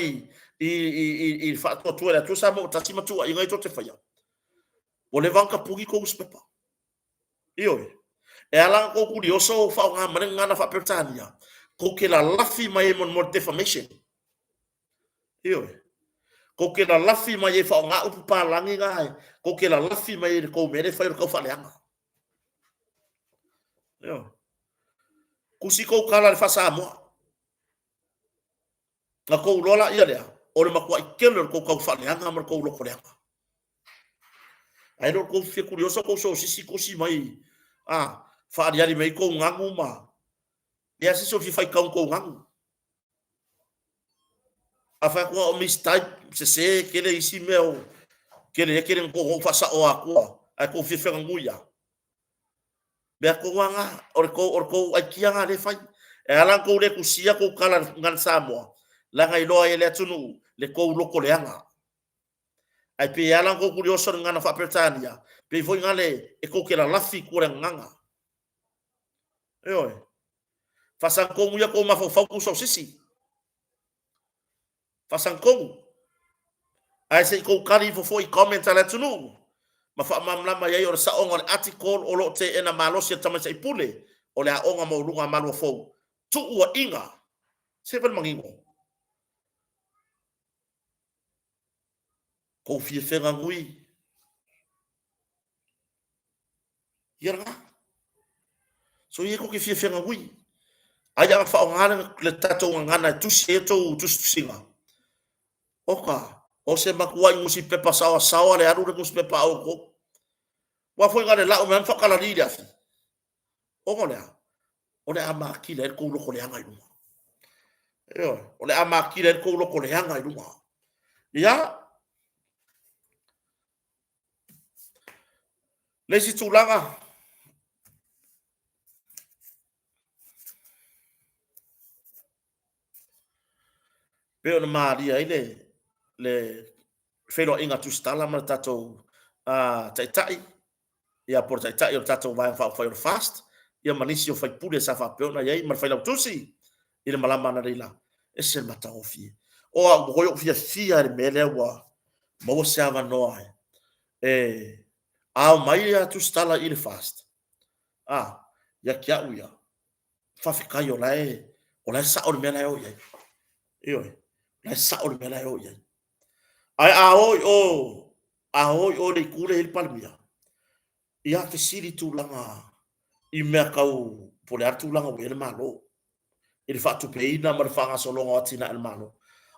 i, i, i, i le Faatuatua i le Atua Samoa ua Tasi ma tuuaiga ia tou te faia, ua leva ona tapuni tou nusipepa. Ioe. E ala ona tou tulioso faaaoga mai le gagana faa-Peretania, tou te lalafi mai ai mo le defamation. Ioe. Tou te lalafi mai ai faaaoga upu palagi na, tou te lalafi mai ai i le tou mea lea e fai o le taufaaleaga. Ioe. Tusi tou tala i le faa-Samoa. Na tou iloa laia lea, o le matuai tele o le tou taufaaleaga ma le tou lotoleaga. Ae le o le tou fia tulioso tou sosisi tusi mai, a, faaaliali mai ai tou ganu ma, leai se isi o fia faitau i tou ganu. A fai atu o mistype, sese, tele isi mea o, tele e tele na tou faasaoa atua, ae tou fia feganui lava. Mea tonu lava na, o le tou, o le tou aikia na lea e fai. E ala ona tou le tusia tou tala i le Samoa, leaga iloa ai e le atunuu le tou loto leaga. Ae pei e ala ona tou tulioso i le gagana faa-Peretania, pei foi na le e tou te lalafi i tua i le gagana. Ioe. Faasagitonu ia tou mafaufau tou sosisi. Faasagitonu. Ae se i tou tali ifo foi i comment a le atunuu ma faamalamalama i ai o le saoga o le article o lo o teena malosi e le tamaitai pule o le aoga maualuga a Maluafou. Tuuaiga. Se vae le manino. Kou fia feganui. Ia lena. So ia kou te fia feganui. Ai a faaaoga le, le tatou gagana e tusi ai tou tusitusiga. Oka, o se matuai nusipepa saoasaoa le alu le nusipepa a outou. Ua foi na le lau mea whakalali le afi. Ona o le a? O le a matila ai le tou loto leaga i luga. Ioe, o le a matila ai le tou loto leaga i luga. Ia, le isi tulaga, pei ona malie ai le, le feiloaiga tusitala ma le tatou taitai, ia po o le taitai o le tatou Vaega Faaupufai o le FAST, ia ma nisi o faipule sa faapea ona i ai ma le Failautusi i le malama analeila. E ese le matagofie. O au foi ou fiafia i le mea lea ua maua se avanoa e ao mai ia tusitala i le FAST. A, ia te au ia, faafetai o la e, o la e sao le mea la e o i ai. Ioe, o la e sao le mea la e o i ai. Ae a o i o, a o i o le itu lea i le Palemia, ia fesili tulaga i mea tau po o le a le tulaga ua i ai le Malo i le faatupeina ma le faagasologa o atinae a le Malo.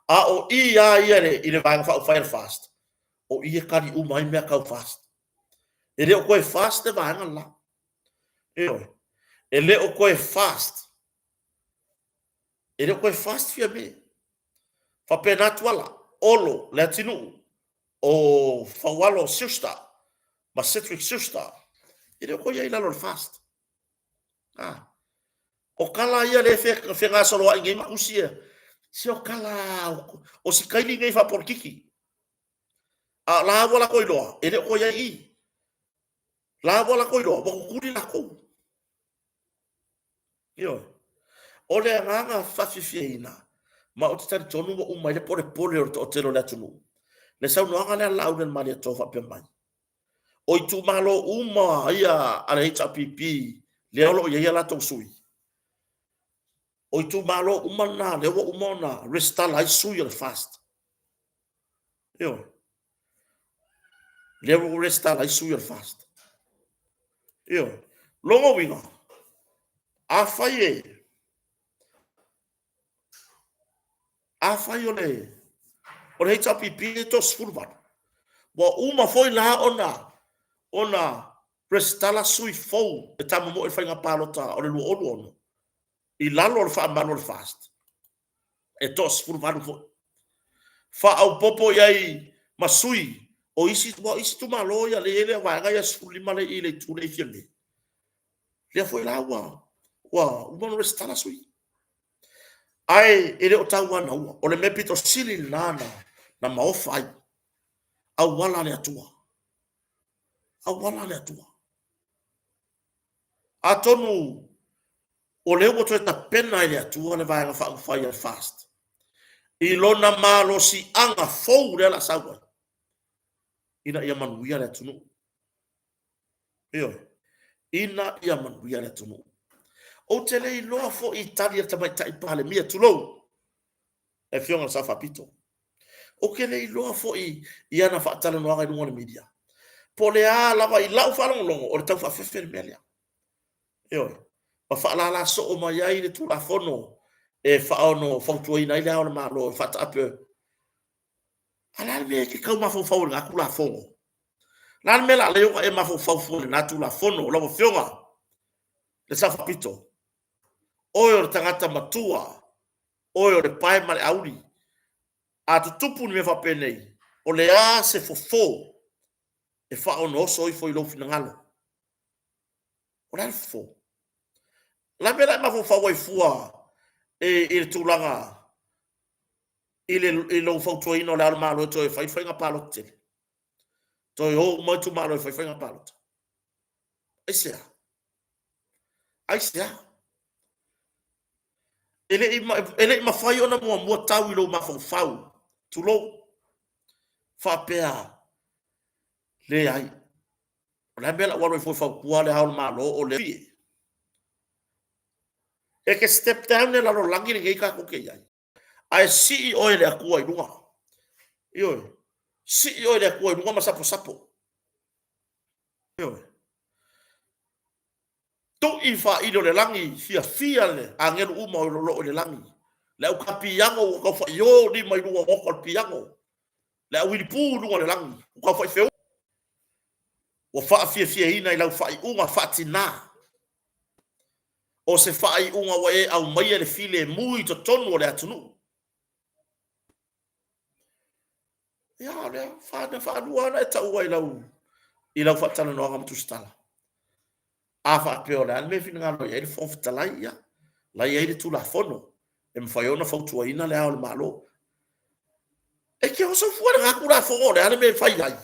A o i lava ia i le Vaega Faaupufai a le FAST, o i e tali uma ai mea tau FAST. E le o toe FAST le vaega le la. Ioe. E le o toe FAST. E le o toe FAST Fiame. Faapena Tuala, Olo, Leatinuu, o Faualo Schuster ma Cedric Schuster, e le o toe i ai i lalo o le FAST. Ah. O tala ia le fegasoloai nei ma tusi ia, se o tala o si kaili nei faapolitiki. A o la ua latou iloa, e le o toe i ai i i. La ua latou iloa, ua tutuli latou. Ioe. O le agaga faafiafiaina, ma ou te talitonu ua uma ai le polepole o le toatele o le atunuu, le saunoaga lea a Laaulialemalietoa faapea mai, o itumalo uma ia a le HRPP lea o lo o i ai a latou sui, o itumalo uma na lea ua uma ona resitala ai sui o le FAST. Ioe. Lea ua resitala ai sui o le FAST. Ioe. Lona uiga, afai e afai o le o le HRPP e 38, ua uma foi la ona ona resitala sui fou e tamomoe i le faiga palota o le 2026 i lalo o le faamalu o le FAST e 18 foi. Faaopoopo i ai ma sui o isi, aua o isi itumalo ia lea e i ai le vaega ia 15 lea i le itu lea i Fiame, lea foi la ua ua uma ona resitala sui. Ae e le o tauanaua. O le mea pito sili lena na, na maofa ai auala a le Atua. Auala a le Atua. Atonu o lea ua toe tapena e le Atua le Vaega Faaupufai a le FAST i lona malosiaga fou lea o le a sau ai, ina ia manuia le atunuu. Ioe, ina ia manuia le atunuu. Ou te le iloa foi i tali a le Tamaitai Palemia, tulou, le Afioga i le Sao Faapito. Ou te le iloa foi i ana faatalanoaga i luga o le media, po o le a lava i lau faalogologo, o le tau faafefe le mea lea. Ioe, ma faalala soo mai ai le Tulafono e faaono fautuaina ai Le Ao o le Malo e faataape. A o le a le mea e te tau mafaufau i lena Tulafono? O le a le mea o le a ala ai ona e mafaufau fua i lena Tulafono lau Afioga i le Sao Faapito? Oe o le tagata matua, oe o le pae ma le auli. A tutupu ni mea faapenei, o le a se fofo e faaonooso ifo i lou finagalo? O le a le fofo? O le a le mea o le a e mafaufau ai fua i le tulaga i, le, i lou fautuaina o le Ao o le Malo e toe fai faiga palota tele? Toe o uma itumalo e fai faiga palota. Aisea? Aisea? E le i, e le i mafai ona muamua tau i lou mafaufau, tulou, faapea, leai, O le a le mea o le a ou alu ai fua e fautua Le Ao o le Malo o le E te step down i le lalolagi lenei tatou te i ai, ae sii oe e le Atua i luga. Ioe, sii oe e le Atua i luga ma saposapo. Ioe. Tui faaili o le lagi, fiafia le agelu uma o lo o i le lagi. Le au kapiago ua tau faio lima i luga o nota o le piago. Le au uilipu i luga o le lagi, ua tau faifeau. Ua faafiafiaina i lau faaiuga faatina. O se faaiuga ua e aumaia le filemu i totonu o le atunuu. Ia, o lea na faalua ona e taua i lau, i lau faatalanoaga ma Tusitala. A faapea o le a le mea e finagalo i ai le Fofoga Fetalai, ia, la e i ai le Tulafono e mafai ona fautuaina Le Ao o le Malo. E te oso fua i lena Tulafono o le a le mea e fai ai?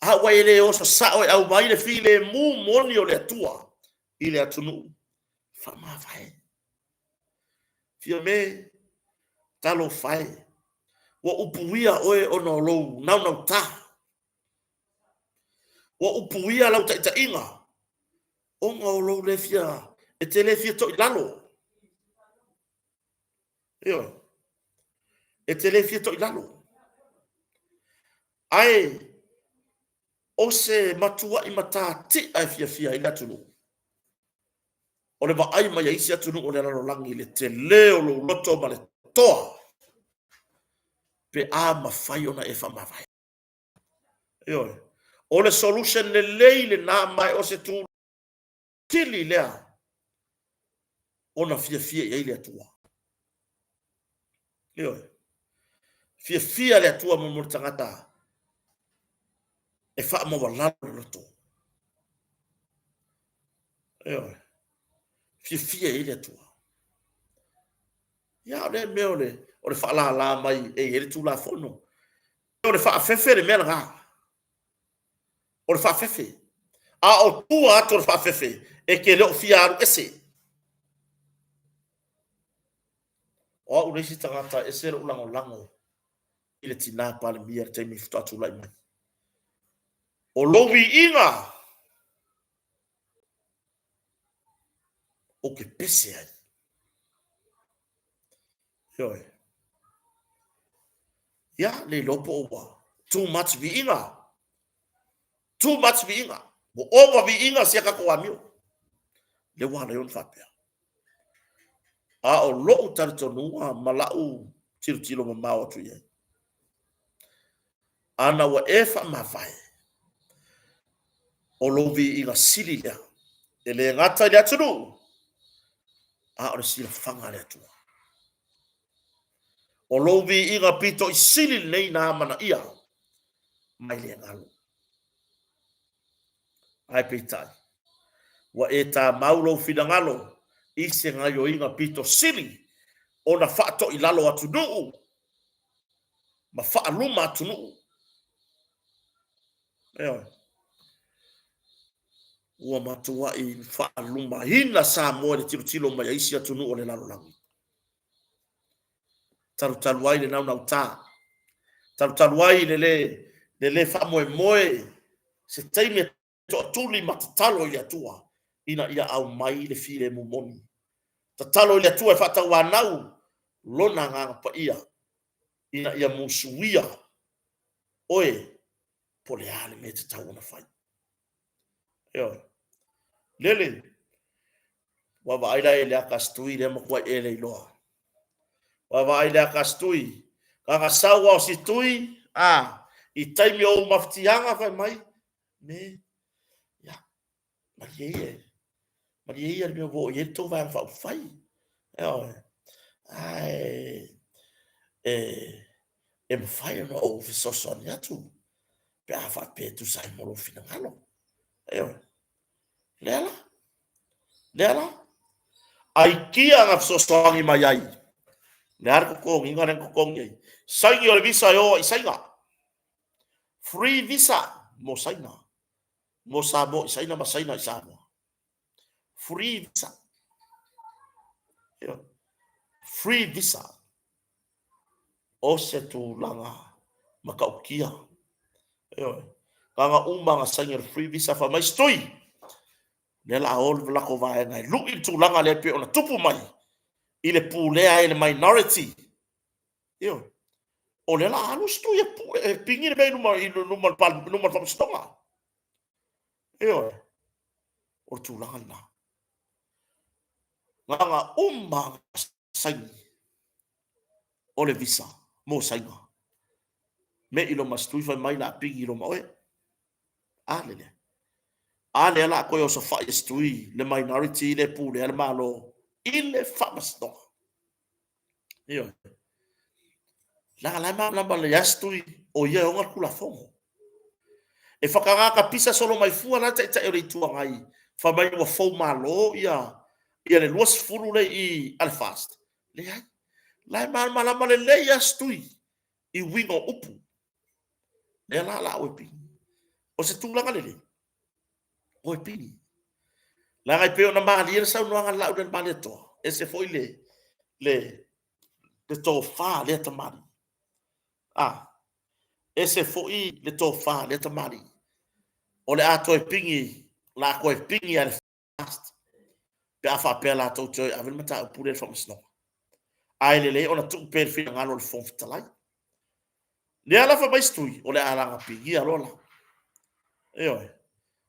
A ua e le oso sao e aumai le filemu moni o le Atua i le atunuu, faamavae. Fiame, talofa e, ua upuia oe ona o lou naunauta. Ua upuia lau taitaiga ona o lou le fia, e te le fia toilalo. Ioe. E te le fia toilalo. Ae o se matuai matatia e fiafia ai le atunuu, o le vaai mai a isi atunuu o le lalolagi i le tele o lou loto ma le toa, pe a mafai ona e faamavae. Ioe. O le solution lelei lena ma o se tuli lea ona fiafia i ai le Atua. Ioe. Fiafia le Atua mo le tagata e faamaualalo le loto. Ioe. Fiafia i le Atua. Ia, o lea mea o le, o le faalala mai e i ai le Tulafono. O le faafefe le mea lena. O le faafefe. A o tua atu o le faafefe, e te le o fia alu ese. O au le isi tagata e ese lou lagolago i le tina Palemia i le taimi faatoa tulai mai. O lou viiga ou te pese ai. Ioe. Ia, le iloa po o ua too much viiga. Too much viiga. Ua over viiga si a tatou amio. Lea ua ala ai ona faapea. A o lou talitonuga ma la'u tilotilo mamao atu i ai, ana ua e faamavae, o lou viiga sili lea, e le gata i le atunuu, a o le silafaga a le Atua. O lou viiga pito i sili lenei na amanaia mai le galo. Ae peitai, ua e tamau lou finagalo i se gaoioiga pito sili ona faatoilalo atunuu ma faaluma atunuu. Ioe. Ua matuai faalumaina Samoa i le tilotilo mai a isi atunuu o le lalolagi. Talutalu ai le naunauta, talutalu ai le le, le le faamoemoe se taimi e toatuli ma tatalo i le Atua ina ia aumai le filemu moni. Tatalo i le Atua e faatauanau Lona Agaga Paia ina ia musuia oe po o le a le mea e tatau ona fai. Ioe. Lele, ua vaai la e le akastui lea matuai e le iloa. Ua vaai le akastui, kaga sau ao si tui, a, i taimi o ou mafatiaga fai mai, me, ia, malie ia, malie ia le mea ua oo i ai le tou Vaega Faaupufai. Ioe. Ae, e, e mafai ona ou fesoasoani atu pe a faapea e tusa ai ma lou finagalo. Ioe. Lea la. Lea la. Aikia na fesoasoani mai ai. Le a le totogiga lea na totogi ai. Saini o le visa e o ai i Saina. Free visa mo Saina. Mo Samoa i Saina ma Saina i Samoa. Free visa. Ioe. Free visa. O se tulaga matautia. Ioe. Kaga uma na saini o le free visa fai mai stui. Lea la o le latou vaega e lui le tulaga lea pei ona tupu mai i le pulea e le minority. Ioe. O lea la alu stui e, e pigi le mea i luma i luma o le faamasinoga. Ioe. O le tulaga lena. Gaga uma saini o le visa mo Saina. Me i loma stui fai mai la pigi i loma oe. A le lea. A lea la koe osofai e stui le minority le pulea le Malo i le faamasinoga. Ioe. Leaga la e malamalama lelei lava si tui o ia e ona le Tulafono. E whakangaka pisa solo mai fua la taitai o le Itu Agai fai mai ua fou malo ia ia le 20 le i a le FAST. Leai. La e malamalama lelei lava si tui i uiga o upu. Lea la la oe pigi. O se tulaga lelei, oe pigi. Leaga e pei ona malie le saunoaga a le Laau Malietoa, ese foi le, le, le tofa a lea tamalii. A, ese foi le tofa a lea tamalii. O le a toe pigi, o le a toe pigi a le FAST pe a faapea latou te o e ave le mataupu lea i le Faamasinoga. Ae lelei ona tuu pea i le finagalo o le Fofoga Fetalai. Lea la fai mai si tui, o le a laga pigia loa la. Ioe,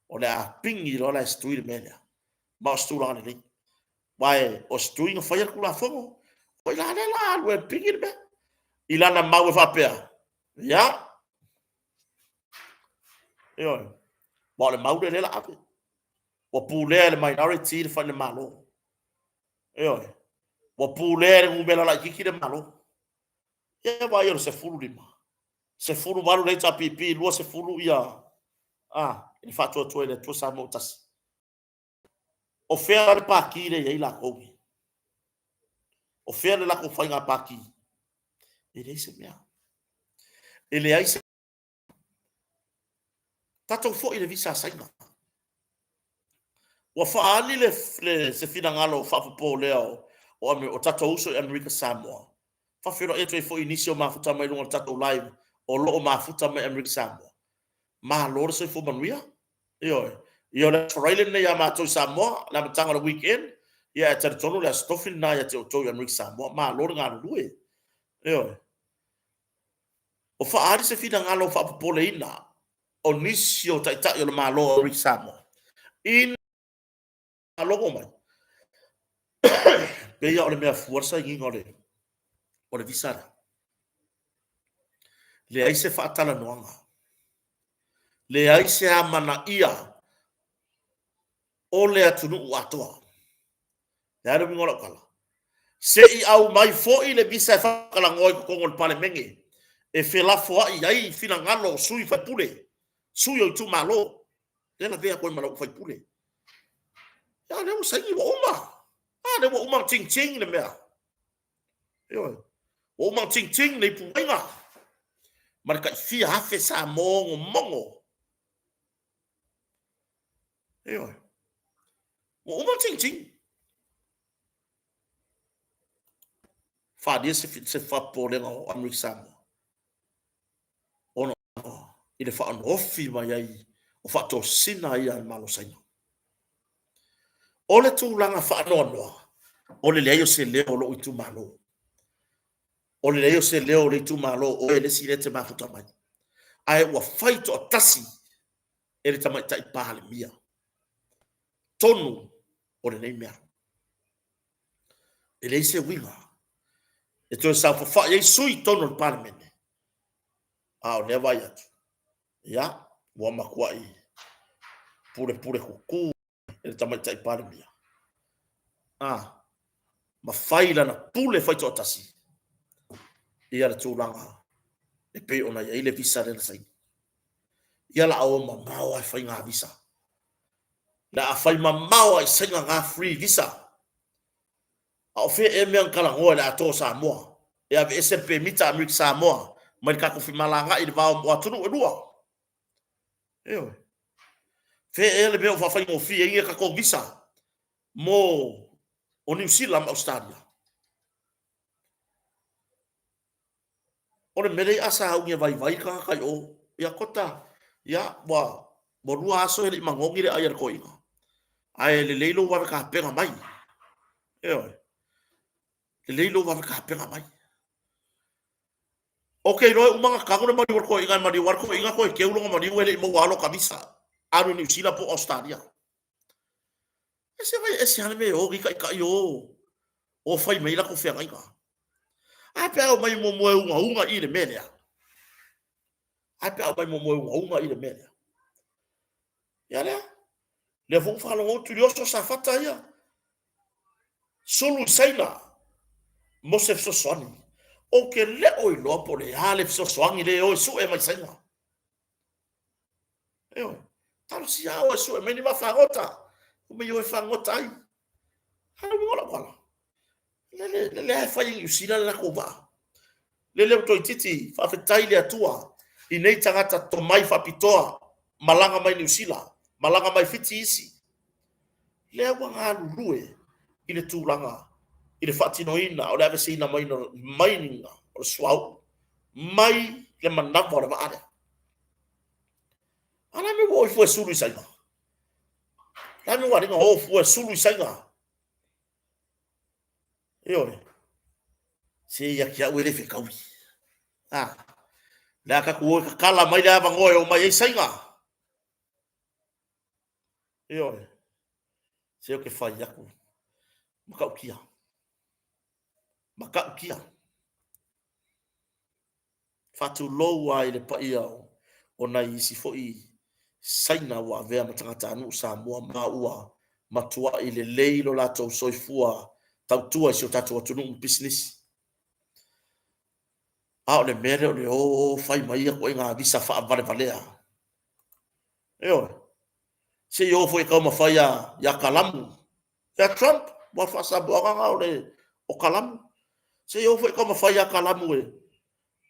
o le a pigi loa la e si tui le mea lea. Ma o se tulaga lelei. Aua o si tui na faia le Tulafono, o i la lea la alu e pigi le mea. I lana mau e faapea, ia, ioe, ma o le mau lea lea la ave. Ua pulea e le minority le fai le Malo. Ioe, ua pulea e le numera laitiiti le Malo. Ia vaai o le 15, 18 le HRPP, 20 ia a, i le Faatuatua i le Atua Samoa ua Tasi. O fea la le pati lea e i ai latou nei? O fea le latou faiga pati? E leai se mea. E leai se Tatou foi i le visa a Saina. Ua faaali le, le, se finagalo faapopo lea o, o, o tatou uso i Amerika Samoa. Faafeiloai atu ai foi i nisi o mafuta mai luga o le tatou live o lo o mafuta mai Amerika Samoa. Malo le soifua manuia. Ioe. Ia o le Aso Faraile lenei ia matou i Samoa, le amataga o le weekend. Ia ae talitonu le Aso Tofi lena ia te outou i Amerika Samoa. Malo le galulue. Ioe. O faaali se finagalo faapopoleina o nisi o Taitai o le Malo o Amerika Samoa ina logo mai pei o le mea fua le sainiga o le o le visa lea. Leai se faatalanoaga, leai se amanaia o le atunuu atoa. Le a le uiga o lau tala? Se i aumai foi le visa e faatalanoa i totonu o le Palemene e felafoai ai finagalo o sui faipule, sui o itumalo. Lea lavea atu ai ma lau faipule. Ia, lea ua saini, ua uma. A, lea ua uma ona ting-ting le mea. Ioe. Ua uma ona ting-ting le ipuaiga ma le tai fia afe Samoa ogomogo. Ioe. Ua uma ona ting-ting. Faaalia se, se faapopolega o Amerika Samoa ona i le faanofi mai ai o faatosina ia a le Malo Saina. O le tulaga faanoanoa, o le leai o se leo o lou itumalo. O le leai o se leo o le itumalo, o oe le isi lea e te mafuta mai. Ae ua fai toatasi e le Tamaitai Palemia tonu o lenei mea. E leai se uiga e toe saofafai ai sui i totonu o le Palemene, a o lea vaai atu, ia, ua matuai pulepule kuku e le Tamaitai Palemia, a, ma fai lana pule faitoatasi ia le tulaga e pei ona i ai le visa lea na saini. Ia la a o mamao lava e fai ngā visa. La a fai mamao lava i Saina ngā free visa. A o fea ea mea na talanoa i le atoa o Samoa e aveese le pemita a Amerika Samoa mai le tatou femalagaai i le va o atunuu e lua? Ioe. Fea ea le mea o faafaigofie ai a tatou visa mo o Niu Sila ma Ausetalia? O le mea lea a sauni e vaivai le tagata i o, ia kota, ia, ua, ua lua aso e le i magogi le ai a le toeaina. Ae lelei lou vave tapena mai. Ioe. Lelei lou vave tapena mai. Ou te iloa e uma ona tanu le maliu o le toeaina e maliu lava le toeaina toe teu lona maliu e le i maua lava lota visa alu i Niu Sila po o Ausetalia. Ese vai ese lava le mea e o nei taitai o o fai mai latou feagaiga. A pe a omai muamua e ugauga i le mea lea. A pe a omai muamua e ugauga i le mea lea. Ia lea. Lea foi ua faalogo atu i le oso Safata ia. Sulu i Saina mo se fesoasoani. Ou te le o iloa po o le a le fesoasoani lea e o e sue mai Saina. Ioe. Talosia oe e sue mai ni vaafagota. Omai oe e fagota ai. A le uiga o lau tala. Lele, lele lava e fai e Niu Sila le latou vaa. Lele ua toeitiiti, faafetai i le Atua i nei tagata tomai faapitoa, malaga mai Niu Sila, malaga mai Fiti isi. Lea ua galulue i le tulaga i le faatinoina o le aveseina mai o le suauu mai le manava o le vaa lea. A la mea ua o ifo e sulu i Saina? La mea ua alii na o fua e sulu i Saina? Ioe. Se ia te au e le fetaui. A, le a tatou o e tatala mai le avanoa e o mai ai Saina. Ioe. Se ou te fai atu. Matautia. Matautia. Faatulou lava i le paia o nai isi foi Saina ua avea ma tagatanuu Samoa ma ua matuai lelei lo latou soifua tautua i si o tatou atunuu ma pisinisi. A o le mea lea o le o fai mai ia ituaiga visa faavalevalea. Ioe. Se i o foi e taumafai ia Kalamu, ia Trump, aua o le faa-Samoaga lena o le o Kalamu. Se i o foi e taumafai ia Kalamu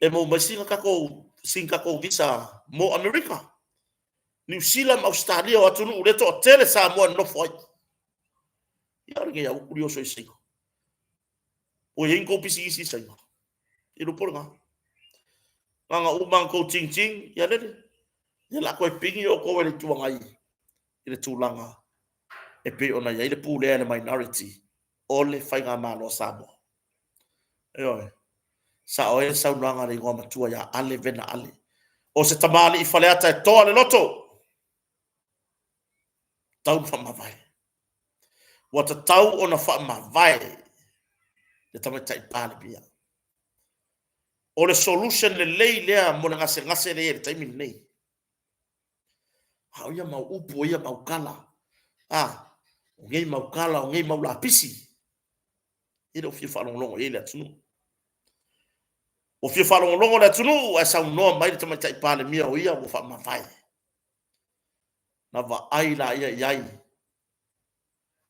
e maua mai sina tatou visa mo Amerika, Niu Sila ma Ausetalia, o atunuu o lea e toatele Samoa e nonofo ai. Ia o lenei lava ua oso i Saina. Ua i ai ni tou pisinisi i Saina? I lou popolega. Na ona uma lava ona outou tigitigi, ia lele. Ia o le a toe pigi outou e le Itu Agai i le tulaga e pei ona i ai le pulea e le minority o le Faigamalo a Samoa. Ioe. Sao ai le saunoaga a le igoa matua ia Ale Vena Ale. O se tamalii Faleata e toa le loto, tatau ona faamavae. Ua tatau ona faamavae le Tamaitai Palemia. O le solution lelei lea mo le gasegase lea e i ai i le taimi lenei. A o ia mau upu, o ia mau tala, a, o nei mau tala, o nei mau lapisi, e le o fia faalogologo i ai le atunuu. Ua fia faalogologo le atunuu ae saunoa mai le Tamaitai Palemia o ia ua faamavae. Na vaai laia i ai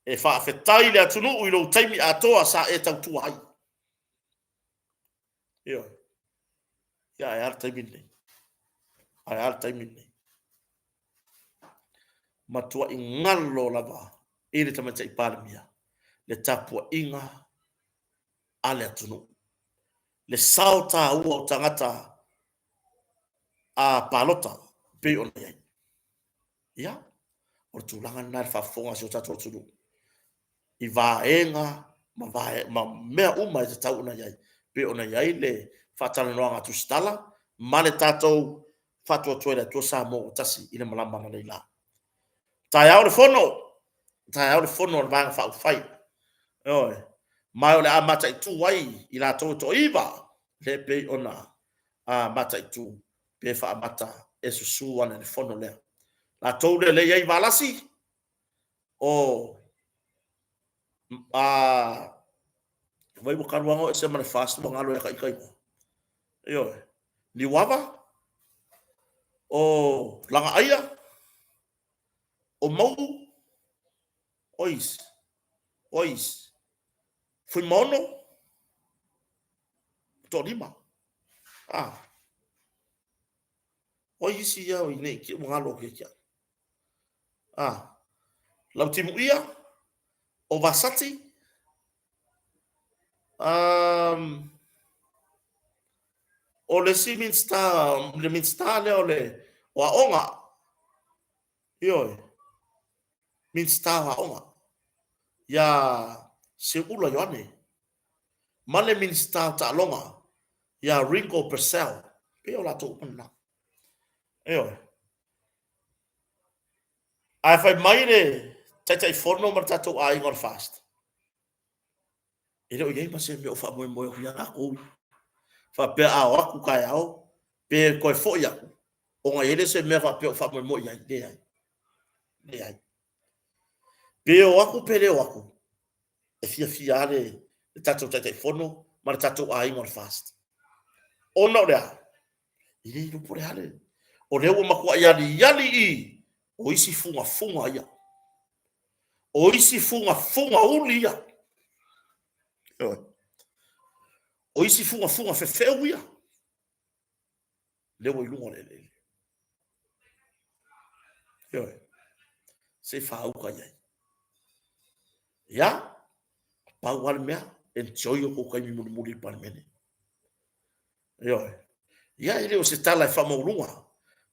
e faafetai le atunuu i lou taimi atoa sa e tautua ai. Ioe. Ia ae a le taimi lenei? Ae a le taimi lenei? Matuai galo lava i le Tamaitai Palemia le tapuaiga a le atunuu, le sao taua o tagata a palota pei ona i ai. Ia, o le tulaga lena i le faafofoga a si o tatou atunuu i vaega ma, vae, ma mea uma e tatau ona i ai, pei ona i ai le faatalanoaga tusitala ma le tatou Faatuatua i le Atua Samoa ua tasi i le malama analeila. Taeao le fono, taeao le fono a le Vaega Faaupufai. Ioe. Ma o le a mataitu ai i latou e toaiva, le pei ona a mataitu pe faamata e susu ane le fono lea. Latou lea lea i ai Valasi, o a vai ua talu lava ona o ese ma le FAST ua galo ia ta ita igoa. Ioe. Niuava, o Lagaaia, o Mauu, o isi, o isi, Fuimaono, toalima. Ah. O isi ia o nei ki ua galo ke kia. Ah. Lautimuia, o Vasati, um, o le isi Minisita, le Minisita lea o le o Aoga, ioe, Minisita o Aoga, ia Seuula Ioane, ma le Minisita o Taaloga, ia Ringo Purcell, pei o latou uma lena. Ioe. Ae fai mai le Taitaifono ma le tatou aiga o le FAST, e le o i ai ma se mea o faamoemoe atu ia latou faapea a o atu taeao pe toe foi atu ona i ai lea se mea faapea o faamoemoe i ai. Leai. Leai. Pe o atu pe le o atu, e fiafia lava le, le tatou Taitaifono ma le tatou aiga o le FAST. Ona o le a? E le iloa po o le a le... O lea ua matuai aliali i o isi fugafuga ia. O isi fugafuga uli ia. O isi fugafuga fefeu ia. Lea ua i luga o le eleele. Ioe. Se i faauka i ai. Ia, pau lava le mea, enjoy o tou taimi mulimuli i le Palemene. Ioe. Ia, e le o se tala e faamaualuga,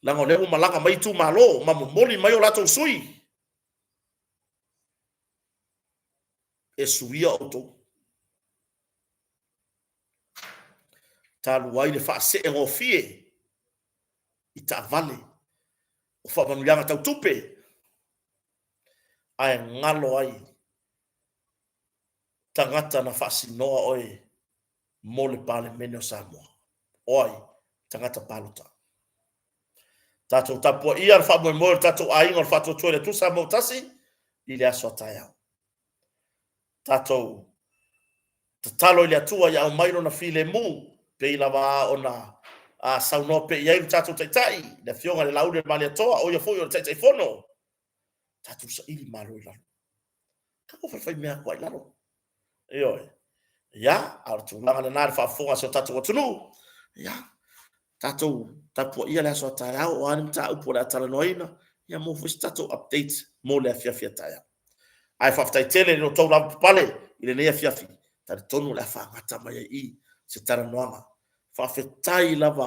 leaga o lea ua malaga mai itumalo ma momoli mai o latou sui e suia outou. Talu ai le faaseegofie i taavale o faamanuiaga tau tupe, ae galo ai tagata na faasinoa oe mo le Palemene o Samoa. O ai? Tagata palota. Tatou tapuaia le faamoemoe o le tatou aiga o le Faatuatua i le Atua Samoa ua Tasi i le aso a taeao. Tatou tatalo i le Atua ia aumai lona filemu. Pei lava ona saunoa pea i ai lo tatou Taitai, le Afioga i le Laauli o le Malietoa, o ia foi o le Taitaifono, tatou saili malo i lalo. Tatou faifaimea atu ai i lalo. Ioe. Ia, a o le tulaga lena i le faafofoga a si o tatou atunuu, ia, tatou tapuaia le aso a taeao, o a ni mataupu o le a talanoaina, ia maua foi se tatou update mo le afiafi a taeao. Ae faafetai tele i lo outou lavapapale i lenei afiafi, talitonu o le a faagata mai ai i i se talanoaga. Faafetai lava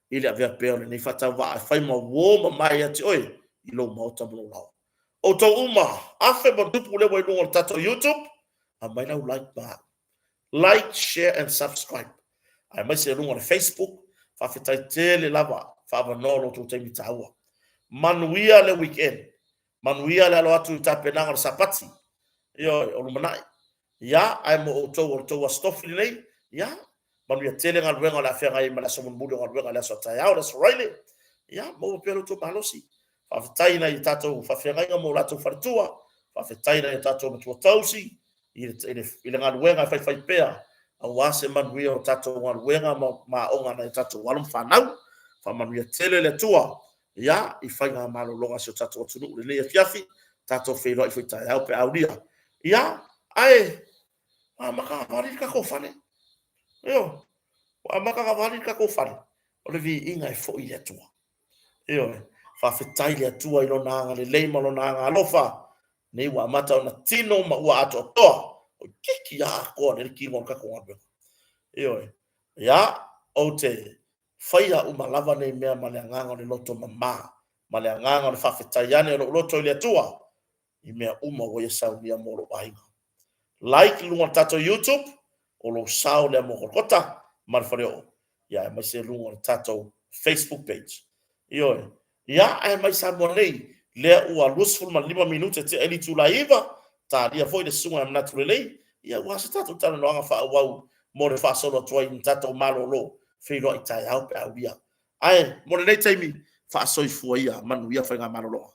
i le avea pea o lenei faatauvaa e fai ma uo mamae ia te oe i lou maota ma lou laoa. Outou uma, 1000+ lea ua i luga o le tatou YouTube, aumai lau like ma au. Like, share and subscribe. Aemaise i luga o le Facebook, faafetai tele lava faaavanoa lo outou taimi taua. Manuia le weekend. Manuia le alo atu i tapenaga o le Sapati. Ioe, o lumanai. Ia, ae mo outou o le tou Aso Tofi lenei, ia, manuia tele galuega o le a feagai ai ma le aso mulimuli o galuega i le aso a taeao, le aso Faraile. Ia, maua pea lo outou malosi. Faafetai i nai o tatou faafeagaiga ma o latou faletua, faafetai i nai o tatou matua tausi i le galuega e faifai pea aua se manuia o tatou galuega ma aoga a nai o tatou alo ma fanau. Faamanuia tele le Atua ia i faiga malologa a si o tatou atunuu i lenei afiafi, tatou feiloai foi taeao pe a aulia. Ia, ae ua amata ona vali le tatou fale. Ioe, ua amata ona vali le tatou fale. O le viiga e foi i le Atua. Ioe, faafetai i le Atua i Lona agalelei ma Lona agaalofa, nei ua amata ona tino ma ua atoatoa, toeitiiti lava atoa nei le tino o le tatou galuega. Ioe, ia, ou te faia uma lava nei mea ma le agaga o le loto mama, ma le agaga o le faafetai ane o lou loto i le Atua, i mea uma ua Ia saunia mo lou aiga. Like i luga o le tatou YouTube, o lou sao lea mo Kolokota ma le Faleoo, ia aemaise i luga o le tatou Facebook page. Ioe. Ia, ae mai Samoa nei, lea ua 25 minute tea i le itula e 9, talia foi le susuga ia Manatu Lelei, ia aua se tatou talanoaga faaauau mo le faasolo atu ai i tatou malolo feiloai taeao pe a aulia. Ae mo lenei taimi, faasoifua ia, manuia faigamalologa.